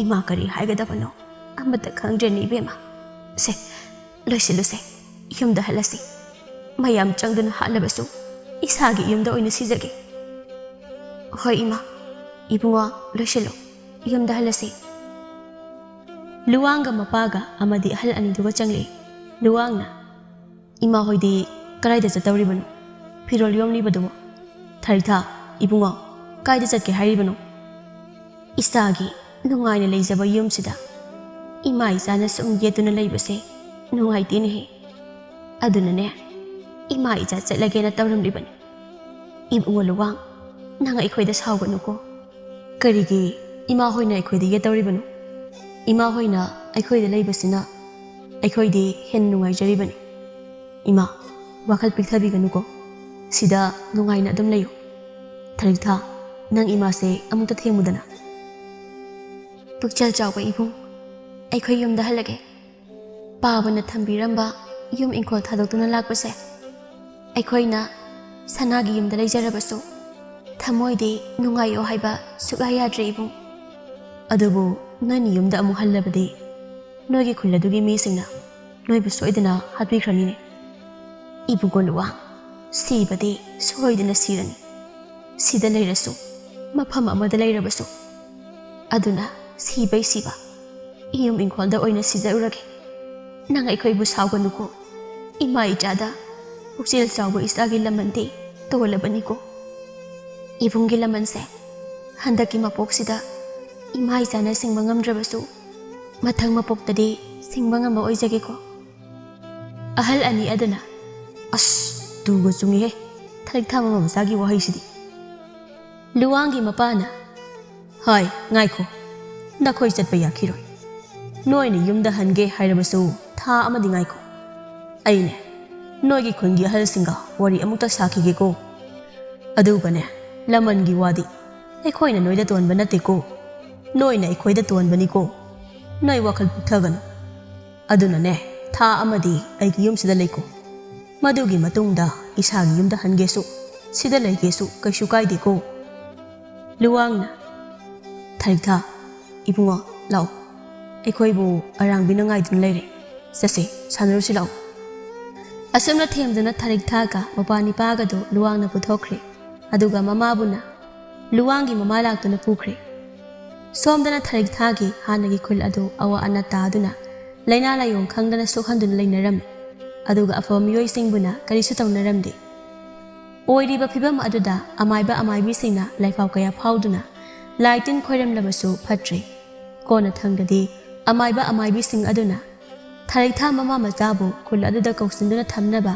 ꯏꯃꯥ, ꯀꯔꯤ ꯍꯥꯏꯒꯗꯕꯅꯣ ꯑꯃꯠꯇ ꯈꯪꯗ꯭ꯔꯦꯅꯦ ꯏꯕꯦꯝꯃ꯫ ꯁꯦ, ꯂꯣꯏꯁꯤꯜꯂꯨꯁꯦ, ꯌꯨꯝꯗ ꯍꯜꯂꯁꯤ꯫ ꯃꯌꯥꯝ ꯆꯪꯗꯨꯅ ꯍꯥꯠꯂꯕꯁꯨ ꯏꯁꯥꯒꯤ ꯌꯨꯝꯗ ꯑꯣꯏꯅ ꯁꯤꯖꯒꯦ꯫ "ꯍꯣꯏ ꯏꯃꯥ, ꯏꯕꯨꯡꯉꯣ, ꯂꯣꯏꯁꯤꯜꯂꯨ, ꯌꯨꯝꯗ ꯍꯜꯂꯁꯤ꯫" ꯂꯨꯋꯥꯡꯒ ꯃꯄꯥꯒ ꯑꯃꯗꯤ ꯑꯍꯜ ꯑꯅꯤꯗꯨꯒ ꯆꯪꯂꯛꯏ꯫ ꯂꯨꯋꯥꯡꯅ, "ꯏꯃꯥ ꯍꯣꯏꯗꯤ ꯀꯗꯥꯏꯗ ꯆꯠꯇꯧꯔꯤꯕꯅꯣ? ꯐꯤꯔꯣꯜ ꯌꯣꯝꯂꯤꯕꯗꯨꯕꯨ?" "ꯊꯔꯤꯛꯊꯥ, ꯏꯕꯨꯡꯉꯣ, ꯀꯥꯏꯗ ꯆꯠꯀꯦ ꯍꯥꯏꯔꯤꯕꯅꯣ? ꯏꯆꯥꯒꯤ ꯅꯨꯡꯉꯥꯏꯅ ꯂꯩꯖꯕ ꯌꯨꯝꯁꯤꯗ ꯏꯃꯥ ꯏꯆꯥꯅ ꯁꯨꯝ ꯌꯦꯠꯇꯨꯅ ꯂꯩꯕꯁꯦ ꯅꯨꯡꯉꯥꯏꯇꯦꯅꯦꯍꯦ꯫ ꯑꯗꯨꯅꯅꯦ, ꯏꯃꯥ ꯏꯆꯥ ꯆꯠꯂꯒꯦꯅ ꯇꯧꯔꯝꯂꯤꯕꯅꯤ꯫" "ꯏꯕꯨꯡꯉꯣ ꯂꯨꯋꯥꯡ, ꯅꯪ ꯑꯩꯈꯣꯏꯗ ꯁꯥꯎꯒꯅꯨꯀꯣ꯫" "ꯀꯔꯤꯒꯤ ꯏꯃꯥ ꯍꯣꯏꯅ ꯑꯩꯈꯣꯏꯗ ꯌꯦꯠꯇꯧꯔꯤꯕꯅꯣ? ꯏꯃꯥ ꯍꯣꯏꯅ ꯑꯩꯈꯣꯏꯗ ꯂꯩꯕꯁꯤꯅ ꯑꯩꯈꯣꯏꯗꯤ ꯍꯦꯟꯅ ꯅꯨꯡꯉꯥꯏꯖꯔꯤꯕꯅꯤ꯫ ꯏꯃꯥ, ꯋꯥꯈꯜ ꯄꯤꯛꯊꯕꯤꯒꯅꯨꯀꯣ꯫ ꯁꯤꯗ ꯅꯨꯡꯉꯥꯏꯅ ꯑꯗꯨꯝ ꯂꯩꯌꯨ꯫ ꯊꯔꯤꯛꯊꯥ, ꯅꯪ ꯏꯃꯥꯁꯦ ꯑꯃꯨꯛꯇ ꯊꯦꯡꯉꯨꯗꯅ꯫" "ꯄꯨꯛꯆꯦꯜ ꯆꯥꯎꯕ ꯏꯕꯨꯡ, ꯑꯩꯈꯣꯏ ꯌꯨꯝꯗ ꯍꯜꯂꯒꯦ꯫ ꯄꯥꯕꯅ ꯊꯝꯕꯤꯔꯝꯕ ꯌꯨꯝ ꯏꯪꯈꯣꯜ ꯊꯥꯗꯣꯛꯇꯨꯅ ꯂꯥꯛꯄꯁꯦ ꯑꯩꯈꯣꯏꯅ ꯁꯅꯥꯒꯤ ꯌꯨꯝꯗ ꯂꯩꯖꯔꯕꯁꯨ ꯊꯃꯣꯏꯗꯤ ꯅꯨꯡꯉꯥꯏꯌꯣ ꯍꯥꯏꯕ ꯁꯨꯛꯌꯥ ꯌꯥꯗ꯭ꯔꯦ ꯏꯕꯨꯡ꯫ ꯑꯗꯨꯕꯨ ꯅꯣꯏꯅ ꯌꯨꯝꯗ ꯑꯃꯨꯛ ꯍꯜꯂꯕꯗꯤ ꯅꯣꯏꯒꯤ ꯈꯨꯜ ꯑꯗꯨꯒꯤ ꯃꯤꯁꯤꯡꯅ ꯅꯣꯏꯕꯨ ꯁꯣꯏꯗꯅ ꯍꯥꯠꯄꯤꯈ꯭ꯔꯅꯤꯅꯦ꯫ ꯏꯕꯨꯡꯉꯣ ꯂꯨꯋꯥꯡ, ꯁꯤꯕꯗꯤ ꯁꯣꯏꯗꯅ ꯁꯤꯔꯅꯤ꯫ ꯁꯤꯗ ꯂꯩꯔꯁꯨ, ꯃꯐꯝ ꯑꯃꯗ ꯂꯩꯔꯕꯁꯨ꯫ ꯑꯗꯨꯅ ꯁꯤꯕꯩ ꯁꯤꯕ, ꯏꯌꯨꯝ ꯏꯪꯈꯣꯜꯗ ꯑꯣꯏꯅ ꯁꯤꯖꯔꯨꯔꯒꯦ꯫ ꯅꯪ ꯑꯩꯈꯣꯏꯕꯨ ꯁꯥꯎꯒꯅꯨꯀꯣ꯫ ꯏꯃꯥ ꯏꯆꯥꯗ ꯄꯨꯛꯆꯦꯜ ꯆꯥꯎꯕ ꯏꯆꯥꯒꯤ ꯂꯃꯟꯗꯤ ꯇꯣꯜꯂꯕꯅꯤꯀꯣ꯫ ꯏꯕꯨꯡꯒꯤ ꯂꯃꯟꯁꯦ ꯍꯟꯗꯛꯀꯤ ꯃꯄꯣꯛꯁꯤꯗ ꯏꯃꯥ ꯏꯆꯥꯅ ꯁꯤꯡꯕ ꯉꯝꯗ꯭ꯔꯕꯁꯨ, ꯃꯊꯪ ꯃꯄꯣꯛꯇꯗꯤ ꯁꯤꯡꯕ ꯉꯝꯕ ꯑꯣꯏꯖꯒꯦꯀꯣ꯫ ꯑꯍꯜ ꯑꯅꯤ ꯑꯗꯨꯅ, "ꯑꯁ, ꯇꯨꯒ ꯆꯨꯡꯉꯤꯍꯦ, ꯊꯔꯤꯛ ꯊꯥ ꯃꯃꯥ ꯃꯆꯥꯒꯤ ꯋꯥꯍꯩꯁꯤꯗꯤ"꯫ ꯂꯨꯋꯥꯡꯒꯤ ꯃꯄꯥꯅ, "ꯍꯥꯏ, ꯉꯥꯏꯈꯣ, ꯅꯈꯣꯏ ꯆꯠꯄ ꯌꯥꯈꯤꯔꯣꯏ꯫ ꯅꯣꯏꯅ ꯌꯨꯝꯗ ꯍꯟꯒꯦ ꯍꯥꯏꯔꯕꯁꯨ ꯊꯥ ꯑꯃꯗꯤ ꯉꯥꯏꯈꯣ꯫ ꯑꯩꯅꯦ, ꯅꯣꯏꯒꯤ ꯈꯨꯟꯒꯤ ꯑꯍꯜꯁꯤꯡꯒ ꯋꯥꯔꯤ ꯑꯃꯨꯛꯇ ꯁꯥꯈꯤꯒꯦꯀꯣ꯫ ꯑꯗꯨꯒꯅꯦ, ꯂꯃꯟꯒꯤ ꯋꯥꯗꯤ ꯑꯩꯈꯣꯏꯅ ꯅꯣꯏꯗ ꯇꯣꯟꯕ ꯅꯠꯇꯦꯀꯣ, ꯅꯣꯏꯅ ꯑꯩꯈꯣꯏꯗ ꯇꯣꯟꯕꯅꯤꯀꯣ꯫ ꯅꯣꯏ ꯋꯥꯈꯜ ꯄꯤꯛꯊꯒꯅꯨ꯫ ꯑꯗꯨꯅꯅꯦ, ꯊꯥ ꯑꯃꯗꯤ ꯑꯩꯒꯤ ꯌꯨꯝꯁꯤꯗ ꯂꯩꯀꯣ꯫ ꯃꯗꯨꯒꯤ ꯃꯇꯨꯡꯗ ꯏꯁꯥꯒꯤ ꯌꯨꯝꯗ ꯍꯟꯒꯦꯁꯨ, ꯁꯤꯗ ꯂꯩꯒꯦꯁꯨ ꯀꯩꯁꯨ ꯀꯥꯏꯗꯦꯀꯣ"꯫ ꯂꯨꯋꯥꯡꯅ, "ꯊꯔꯤꯛꯊꯥ, ꯏꯕꯨꯡꯉꯣ, ꯂꯥꯛꯑꯣ꯫ ꯑꯩꯈꯣꯏꯕꯨ ꯑꯔꯥꯡꯕꯤꯅ ꯉꯥꯏꯗꯨꯅ ꯂꯩꯔꯦ꯫ ꯆꯠꯁꯦ, ꯁꯥꯟꯅꯔꯨꯁꯤ ꯂꯥꯛꯑꯣ"꯫ ꯑꯁꯨꯝꯅ ꯊꯦꯝꯗꯨꯅ ꯊꯔꯤꯛꯊꯥꯒ ꯃꯄꯥ ꯅꯤꯄꯥꯒꯗꯨ ꯂꯨꯋꯥꯡꯅ ꯄꯨꯊꯣꯛꯈ꯭ꯔꯦ꯫ ꯑꯗꯨꯒ ꯃꯃꯥꯕꯨꯅ ꯂꯨꯋꯥꯡꯒꯤ ꯃꯃꯥ ꯂꯥꯛꯇꯨꯅ ꯄꯨꯈ꯭ꯔꯦ꯫ ꯁꯣꯝꯗꯅ ꯊꯔꯤꯛꯊꯥꯒꯤ ꯍꯥꯟꯅꯒꯤ ꯈꯨꯜ ꯑꯗꯨ ꯑꯋꯥ ꯑꯅꯥ ꯇꯥꯗꯨꯅ, ꯂꯥꯏꯅꯥ ꯂꯥꯏꯌꯣꯡ ꯈꯪꯗꯅ ꯁꯣꯛꯍꯟꯗꯨꯅ ꯂꯩꯅꯔꯝꯃꯤ꯫ ꯑꯗꯨꯒ ꯑꯐꯕ ꯃꯤꯑꯣꯏꯁꯤꯡꯕꯨꯅ ꯀꯔꯤꯁꯨ ꯇꯧꯅꯔꯝꯗꯦ꯫ ꯑꯣꯏꯔꯤꯕ ꯐꯤꯕꯝ ꯑꯗꯨꯗ ꯑꯃꯥꯏꯕ ꯑꯃꯥꯏꯕꯤꯁꯤꯡꯅ ꯂꯥꯏꯐꯥꯎ ꯀꯌꯥ ꯐꯥꯎꯗꯨꯅ ꯂꯥꯏ ꯇꯤꯟ ꯈꯣꯏꯔꯝꯂꯕꯁꯨ ꯐꯠꯇ꯭ꯔꯦ꯫ ꯀꯣꯟꯅꯊꯪꯗꯗꯤ ꯑꯃꯥꯏꯕ ꯑꯃꯥꯏꯕꯤꯁꯤꯡ ꯑꯗꯨꯅ ꯊꯔꯤꯛꯊꯥ ꯃꯃꯥ ꯃꯆꯥꯕꯨ ꯈꯨꯜ ꯑꯗꯨꯗ ꯀꯧꯁꯤꯟꯗꯨꯅ ꯊꯝꯅꯕ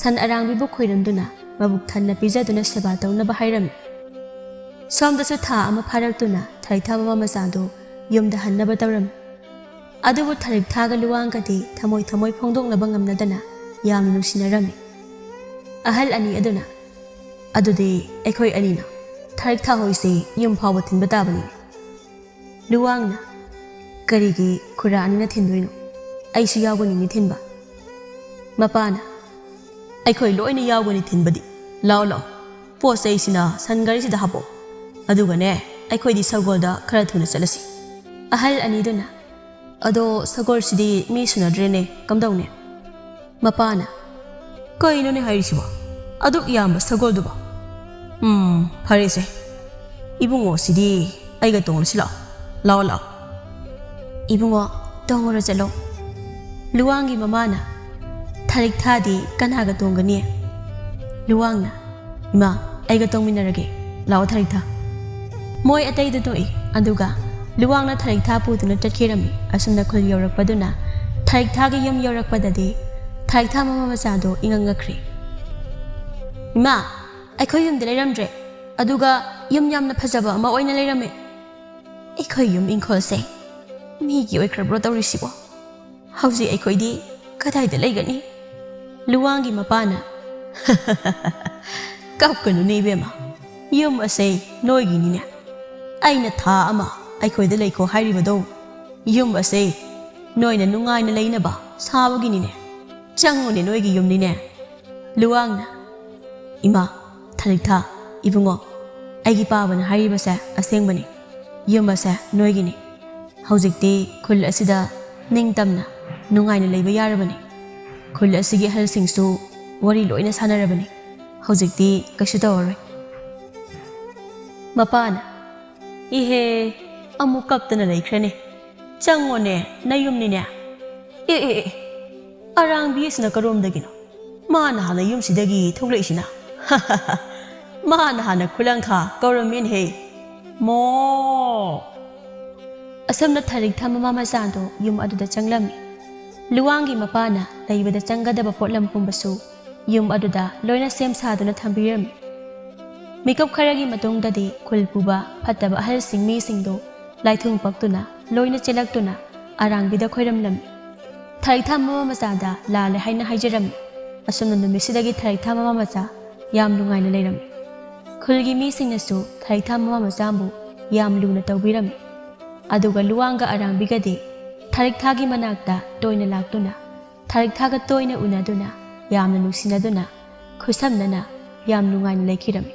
ꯁꯟ ꯑꯔꯥꯡꯕꯤꯕꯨ ꯈꯣꯏꯔꯝꯗꯨꯅ ꯃꯕꯨꯛ ꯊꯟꯅ ꯄꯤꯖꯗꯨꯅ ꯁꯦꯕꯥ ꯇꯧꯅꯕ ꯍꯥꯏꯔꯝꯃꯤ꯫ ꯁꯣꯝꯗꯁꯨ ꯊꯥ ꯑꯃ ꯐꯥꯔꯛꯇꯨꯅ ꯊꯔꯤꯛꯊꯥ ꯃꯃꯥ ꯃꯆꯥꯗꯨ ꯌꯨꯝꯗ ꯍꯟꯅꯕ ꯇꯧꯔꯝꯃꯤ꯫ ꯑꯗꯨꯕꯨ ꯊꯔꯤꯛꯊꯥꯒ ꯂꯨꯋꯥꯡꯒꯗꯤ ꯊꯃꯣꯏ ꯊꯃꯣꯏ ꯐꯣꯡꯗꯣꯛꯅꯕ ꯉꯝꯅꯗꯅ ꯌꯥꯝꯅ ꯅꯨꯡꯁꯤꯅꯔꯝꯃꯤ꯫ ꯑꯍꯜ ꯑꯅꯤ ꯑꯗꯨꯅ, "ꯑꯗꯨꯗꯤ ꯑꯩꯈꯣꯏ ꯑꯅꯤꯅ ꯊꯔꯤꯛꯊꯥ ꯍꯣꯏꯁꯦ ꯌꯨꯝ ꯐꯥꯎꯕ ꯊꯤꯟꯕ ꯇꯥꯕꯅꯤ"꯫ ꯂꯨꯋꯥꯡꯅ, "ꯀꯔꯤꯒꯤ ꯈꯨꯔꯥ ꯑꯅꯤꯅ ꯊꯤꯟꯗꯣꯏꯅꯣ? ꯑꯩꯁꯨ ꯌꯥꯎꯒꯅꯤꯅꯦ ꯊꯤꯟꯕ"꯫ ꯃꯄꯥꯅ, "ꯑꯩꯈꯣꯏ ꯂꯣꯏꯅ ꯌꯥꯎꯒꯅꯤ ꯊꯤꯟꯕꯗꯤ꯫ ꯂꯥꯛꯑꯣ, ꯂꯥꯛꯑꯣ, ꯄꯣꯠ ꯆꯩꯁꯤꯅ ꯁꯟ ꯒꯥꯔꯤꯁꯤꯗ ꯍꯥꯞꯄꯛꯑꯣ꯫ ꯑꯗꯨꯒꯅꯦ, ꯑꯩꯈꯣꯏꯗꯤ ꯁꯒꯣꯜꯗ ꯈꯔ ꯊꯨꯅ ꯆꯠꯂꯁꯤ꯫ ꯑꯍꯜ ꯑꯅꯤꯗꯨꯅ, "ꯑꯗꯣ ꯁꯒꯣꯜꯁꯤꯗꯤ ꯃꯤ ꯁꯨꯅꯗ꯭ꯔꯦꯅꯦ, ꯀꯝꯗꯧꯅꯤ?" ꯃꯄꯥꯅ, "ꯀꯩꯅꯣꯅꯦ ꯍꯥꯏꯔꯤꯁꯤꯕꯣ? ꯑꯗꯨꯛ ꯌꯥꯝꯕ ꯁꯒꯣꯜꯗꯨꯕꯣ? ꯎꯝ, ꯐꯔꯦꯁꯦ꯫ ꯏꯕꯨꯡꯉꯣꯁꯤꯗꯤ ꯑꯩꯒ ꯇꯣꯡꯂꯁꯤ ꯂꯥꯛꯑꯣ꯫ ꯂꯥꯛꯑꯣ, ꯂꯥꯛꯑꯣ꯫" "ꯏꯕꯨꯡꯉꯣ, ꯇꯣꯡꯉꯨꯔꯣ ꯆꯠꯂꯣ꯫" ꯂꯨꯋꯥꯡꯒꯤ ꯃꯃꯥꯅ, "ꯊꯔꯤꯛꯊꯥꯗꯤ ꯀꯅꯥꯒ ꯇꯣꯡꯒꯅꯤ?" ꯂꯨꯋꯥꯡꯅ, "ꯏꯃꯥ, ꯑꯩꯒ ꯇꯣꯡꯃꯤꯟꯅꯔꯒꯦ꯫ ꯂꯥꯛꯑꯣ ꯊꯔꯤꯛꯊꯥ꯫" ꯃꯣꯏ ꯑꯇꯩꯗ ꯇꯣꯛꯏ꯫ ꯑꯗꯨꯒ ꯂꯨꯋꯥꯡꯅ ꯊꯔꯤꯛꯊꯥ ꯄꯨꯗꯨꯅ ꯆꯠꯈꯤꯔꯝꯃꯤ꯫ ꯑꯁꯨꯝꯅ ꯈꯨꯜ ꯌꯧꯔꯛꯄꯗꯨꯅ ꯊꯔꯤꯛꯊꯥꯒꯤ ꯌꯨꯝ ꯌꯧꯔꯛꯄꯗꯗꯤ ꯊꯔꯤꯛꯊꯥ ꯃꯃꯥ ꯃꯆꯥꯗꯣ ꯏꯉꯛ ꯉꯛꯈ꯭ꯔꯦ꯫ "ꯏꯃꯥ, ꯑꯩꯈꯣꯏ ꯌꯨꯝꯗ ꯂꯩꯔꯝꯗ꯭ꯔꯦ꯫ ꯑꯗꯨꯒ ꯌꯨꯝ ꯌꯥꯝꯅ ꯐꯖꯕ ꯑꯃ ꯑꯣꯏꯅ ꯂꯩꯔꯝꯃꯦ꯫ ꯑꯩꯈꯣꯏ ꯌꯨꯝ ꯏꯪꯈꯣꯜꯁꯦ ꯃꯤꯒꯤ ꯑꯣꯏꯈ꯭ꯔꯕ꯭ꯔꯣ ꯇꯧꯔꯤꯁꯤꯕꯣ? ꯍꯧꯖꯤꯛ ꯑꯩꯈꯣꯏꯗꯤ ꯀꯗꯥꯏꯗ ꯂꯩꯒꯅꯤ?" ꯂꯨꯋꯥꯡꯒꯤ ꯃꯄꯥꯅ, "ꯀꯞꯀꯅꯨꯅꯦ ꯏꯕꯦꯝꯃ, ꯌꯨꯝ ꯑꯁꯦ ꯅꯣꯏꯒꯤꯅꯤꯅꯦ꯫ ꯑꯩꯅ ꯊꯥ ꯑꯃ ꯑꯩꯈꯣꯏꯗ ꯂꯩꯈꯣ ꯍꯥꯏꯔꯤꯕꯗꯣ, ꯌꯨꯝ ꯑꯁꯦ ꯅꯣꯏꯅ ꯅꯨꯡꯉꯥꯏꯅ ꯂꯩꯅꯕ ꯁꯥꯕꯒꯤꯅꯤꯅꯦ꯫ ꯆꯪꯉꯨꯅꯦ, ꯅꯣꯏꯒꯤ ꯌꯨꯝꯅꯤꯅꯦ꯫" ꯂꯨꯋꯥꯡꯅ, "ꯏꯃꯥ, ꯊꯔꯤꯛꯊꯥ, ꯏꯕꯨꯡꯉꯣ, ꯑꯩꯒꯤ ꯄꯥꯕꯅ ꯍꯥꯏꯔꯤꯕꯁꯦ ꯑꯁꯦꯡꯕꯅꯤ꯫ ꯌꯨꯝ ꯑꯁꯦ ꯅꯣꯏꯒꯤꯅꯤ꯫ ꯍꯧꯖꯤꯛꯇꯤ ꯈꯨꯜ ꯑꯁꯤꯗ ꯅꯤꯡꯇꯝꯅ ꯅꯨꯡꯉꯥꯏꯅ ꯂꯩꯕ ꯌꯥꯔꯕꯅꯤ꯫ ꯈꯨꯜ ꯑꯁꯤꯒꯤ ꯑꯍꯜꯁꯤꯡꯁꯨ ꯋꯥꯔꯤ ꯂꯣꯏꯅ ꯁꯥꯟꯅꯔꯕꯅꯤ꯫ ꯍꯧꯖꯤꯛꯇꯤ ꯀꯩꯁꯨ ꯇꯧꯔꯔꯣꯏ꯫" ꯃꯄꯥꯅ, "ꯏꯍꯦ, ꯑꯃꯨꯛ ꯀꯞꯇꯅ ꯂꯩꯈ꯭ꯔꯦꯅꯦ꯫ ꯆꯪꯉꯣꯅꯦ, ꯅꯌꯨꯝꯅꯤꯅꯦ꯫ ꯑꯦ, ꯑꯦ, ꯑꯦ, ꯑꯔꯥꯡꯕꯤ ꯑꯁꯤꯅ ꯀꯔꯣꯝꯗꯒꯤꯅꯣ? ꯃꯥꯅ ꯍꯥꯟꯅ ꯌꯨꯝꯁꯤꯗꯒꯤ ꯊꯣꯛꯂꯛꯏꯁꯤꯅ꯫ ꯃꯥꯅ ꯍꯥꯟꯅ ꯈꯨꯂꯪꯈꯥ ꯀꯧꯔꯝꯃꯤꯅꯦꯍꯦ꯫ ꯃꯣ!" ꯑꯁꯨꯝꯅ ꯊꯔꯤꯛꯊꯥ ꯃꯃꯥ ꯃꯆꯥꯗꯣ ꯌꯨꯝ ꯑꯗꯨꯗ ꯆꯪꯂꯝꯃꯤ꯫ ꯂꯨꯋꯥꯡꯒꯤ ꯃꯄꯥꯅ ꯂꯩꯕꯗ ꯆꯪꯒꯗꯕ ꯄꯣꯠꯂꯝ ꯄꯨꯝꯕꯁꯨ ꯌꯨꯝ ꯑꯗꯨꯗ ꯂꯣꯏꯅ ꯁꯦꯝ ꯁꯥꯗꯨꯅ ꯊꯝꯕꯤꯔꯝꯃꯤ꯫ ꯃꯤꯀꯨꯞ ꯈꯔꯒꯤ ꯃꯇꯨꯡꯗꯗꯤ ꯈꯨꯜ ꯄꯨꯕ ꯐꯠꯇꯕ ꯑꯍꯜꯁꯤꯡ ꯃꯤꯁꯤꯡꯗꯣ ꯂꯥꯏꯊꯨꯡ ꯄꯛꯇꯨꯅ ꯂꯣꯏꯅ ꯆꯦꯜꯂꯛꯇꯨꯅ ꯑꯔꯥꯡꯕꯤꯗ ꯈꯣꯏꯔꯝꯂꯝꯃꯤ꯫ ꯊꯔꯤꯛꯊꯥ ꯃꯃꯥ ꯃꯆꯥꯗ ꯂꯥꯜꯂꯦ ꯍꯥꯏꯅ ꯍꯥꯏꯖꯔꯝꯃꯤ꯫ ꯑꯁꯨꯝꯅ ꯅꯨꯃꯤꯠꯁꯤꯗꯒꯤ ꯊꯔꯤꯛꯊꯥ ꯃꯃꯥ ꯃꯆꯥ ꯌꯥꯝ ꯅꯨꯡꯉꯥꯏꯅ ꯂꯩꯔꯝꯃꯤ꯫ ꯈꯨꯜꯒꯤ ꯃꯤꯁꯤꯡꯅꯁꯨ ꯊꯔꯤꯛꯊꯥ ꯃꯃꯥ ꯃꯆꯥꯕꯨ ꯌꯥꯝ ꯂꯨꯅ ꯇꯧꯕꯤꯔꯝꯃꯤ꯫ ꯑꯗꯨꯒ ꯂꯨꯋꯥꯡꯒ ꯑꯔꯥꯡꯕꯤꯒꯗꯤ ꯊꯔꯤꯛꯊꯥꯒꯤ ꯃꯅꯥꯛꯇ ꯇꯣꯏꯅ ꯂꯥꯛꯇꯨꯅ ꯊꯔꯤꯛꯊꯥꯒ ꯇꯣꯏꯅ ꯎꯅꯗꯨꯅ ꯌꯥꯝꯅ ꯅꯨꯡꯁꯤꯅꯗꯨꯅ ꯈꯨꯠꯁꯝꯅꯅ ꯌꯥꯝ ꯅꯨꯡꯉꯥꯏꯅ ꯂꯩꯈꯤꯔꯝꯃꯤ꯫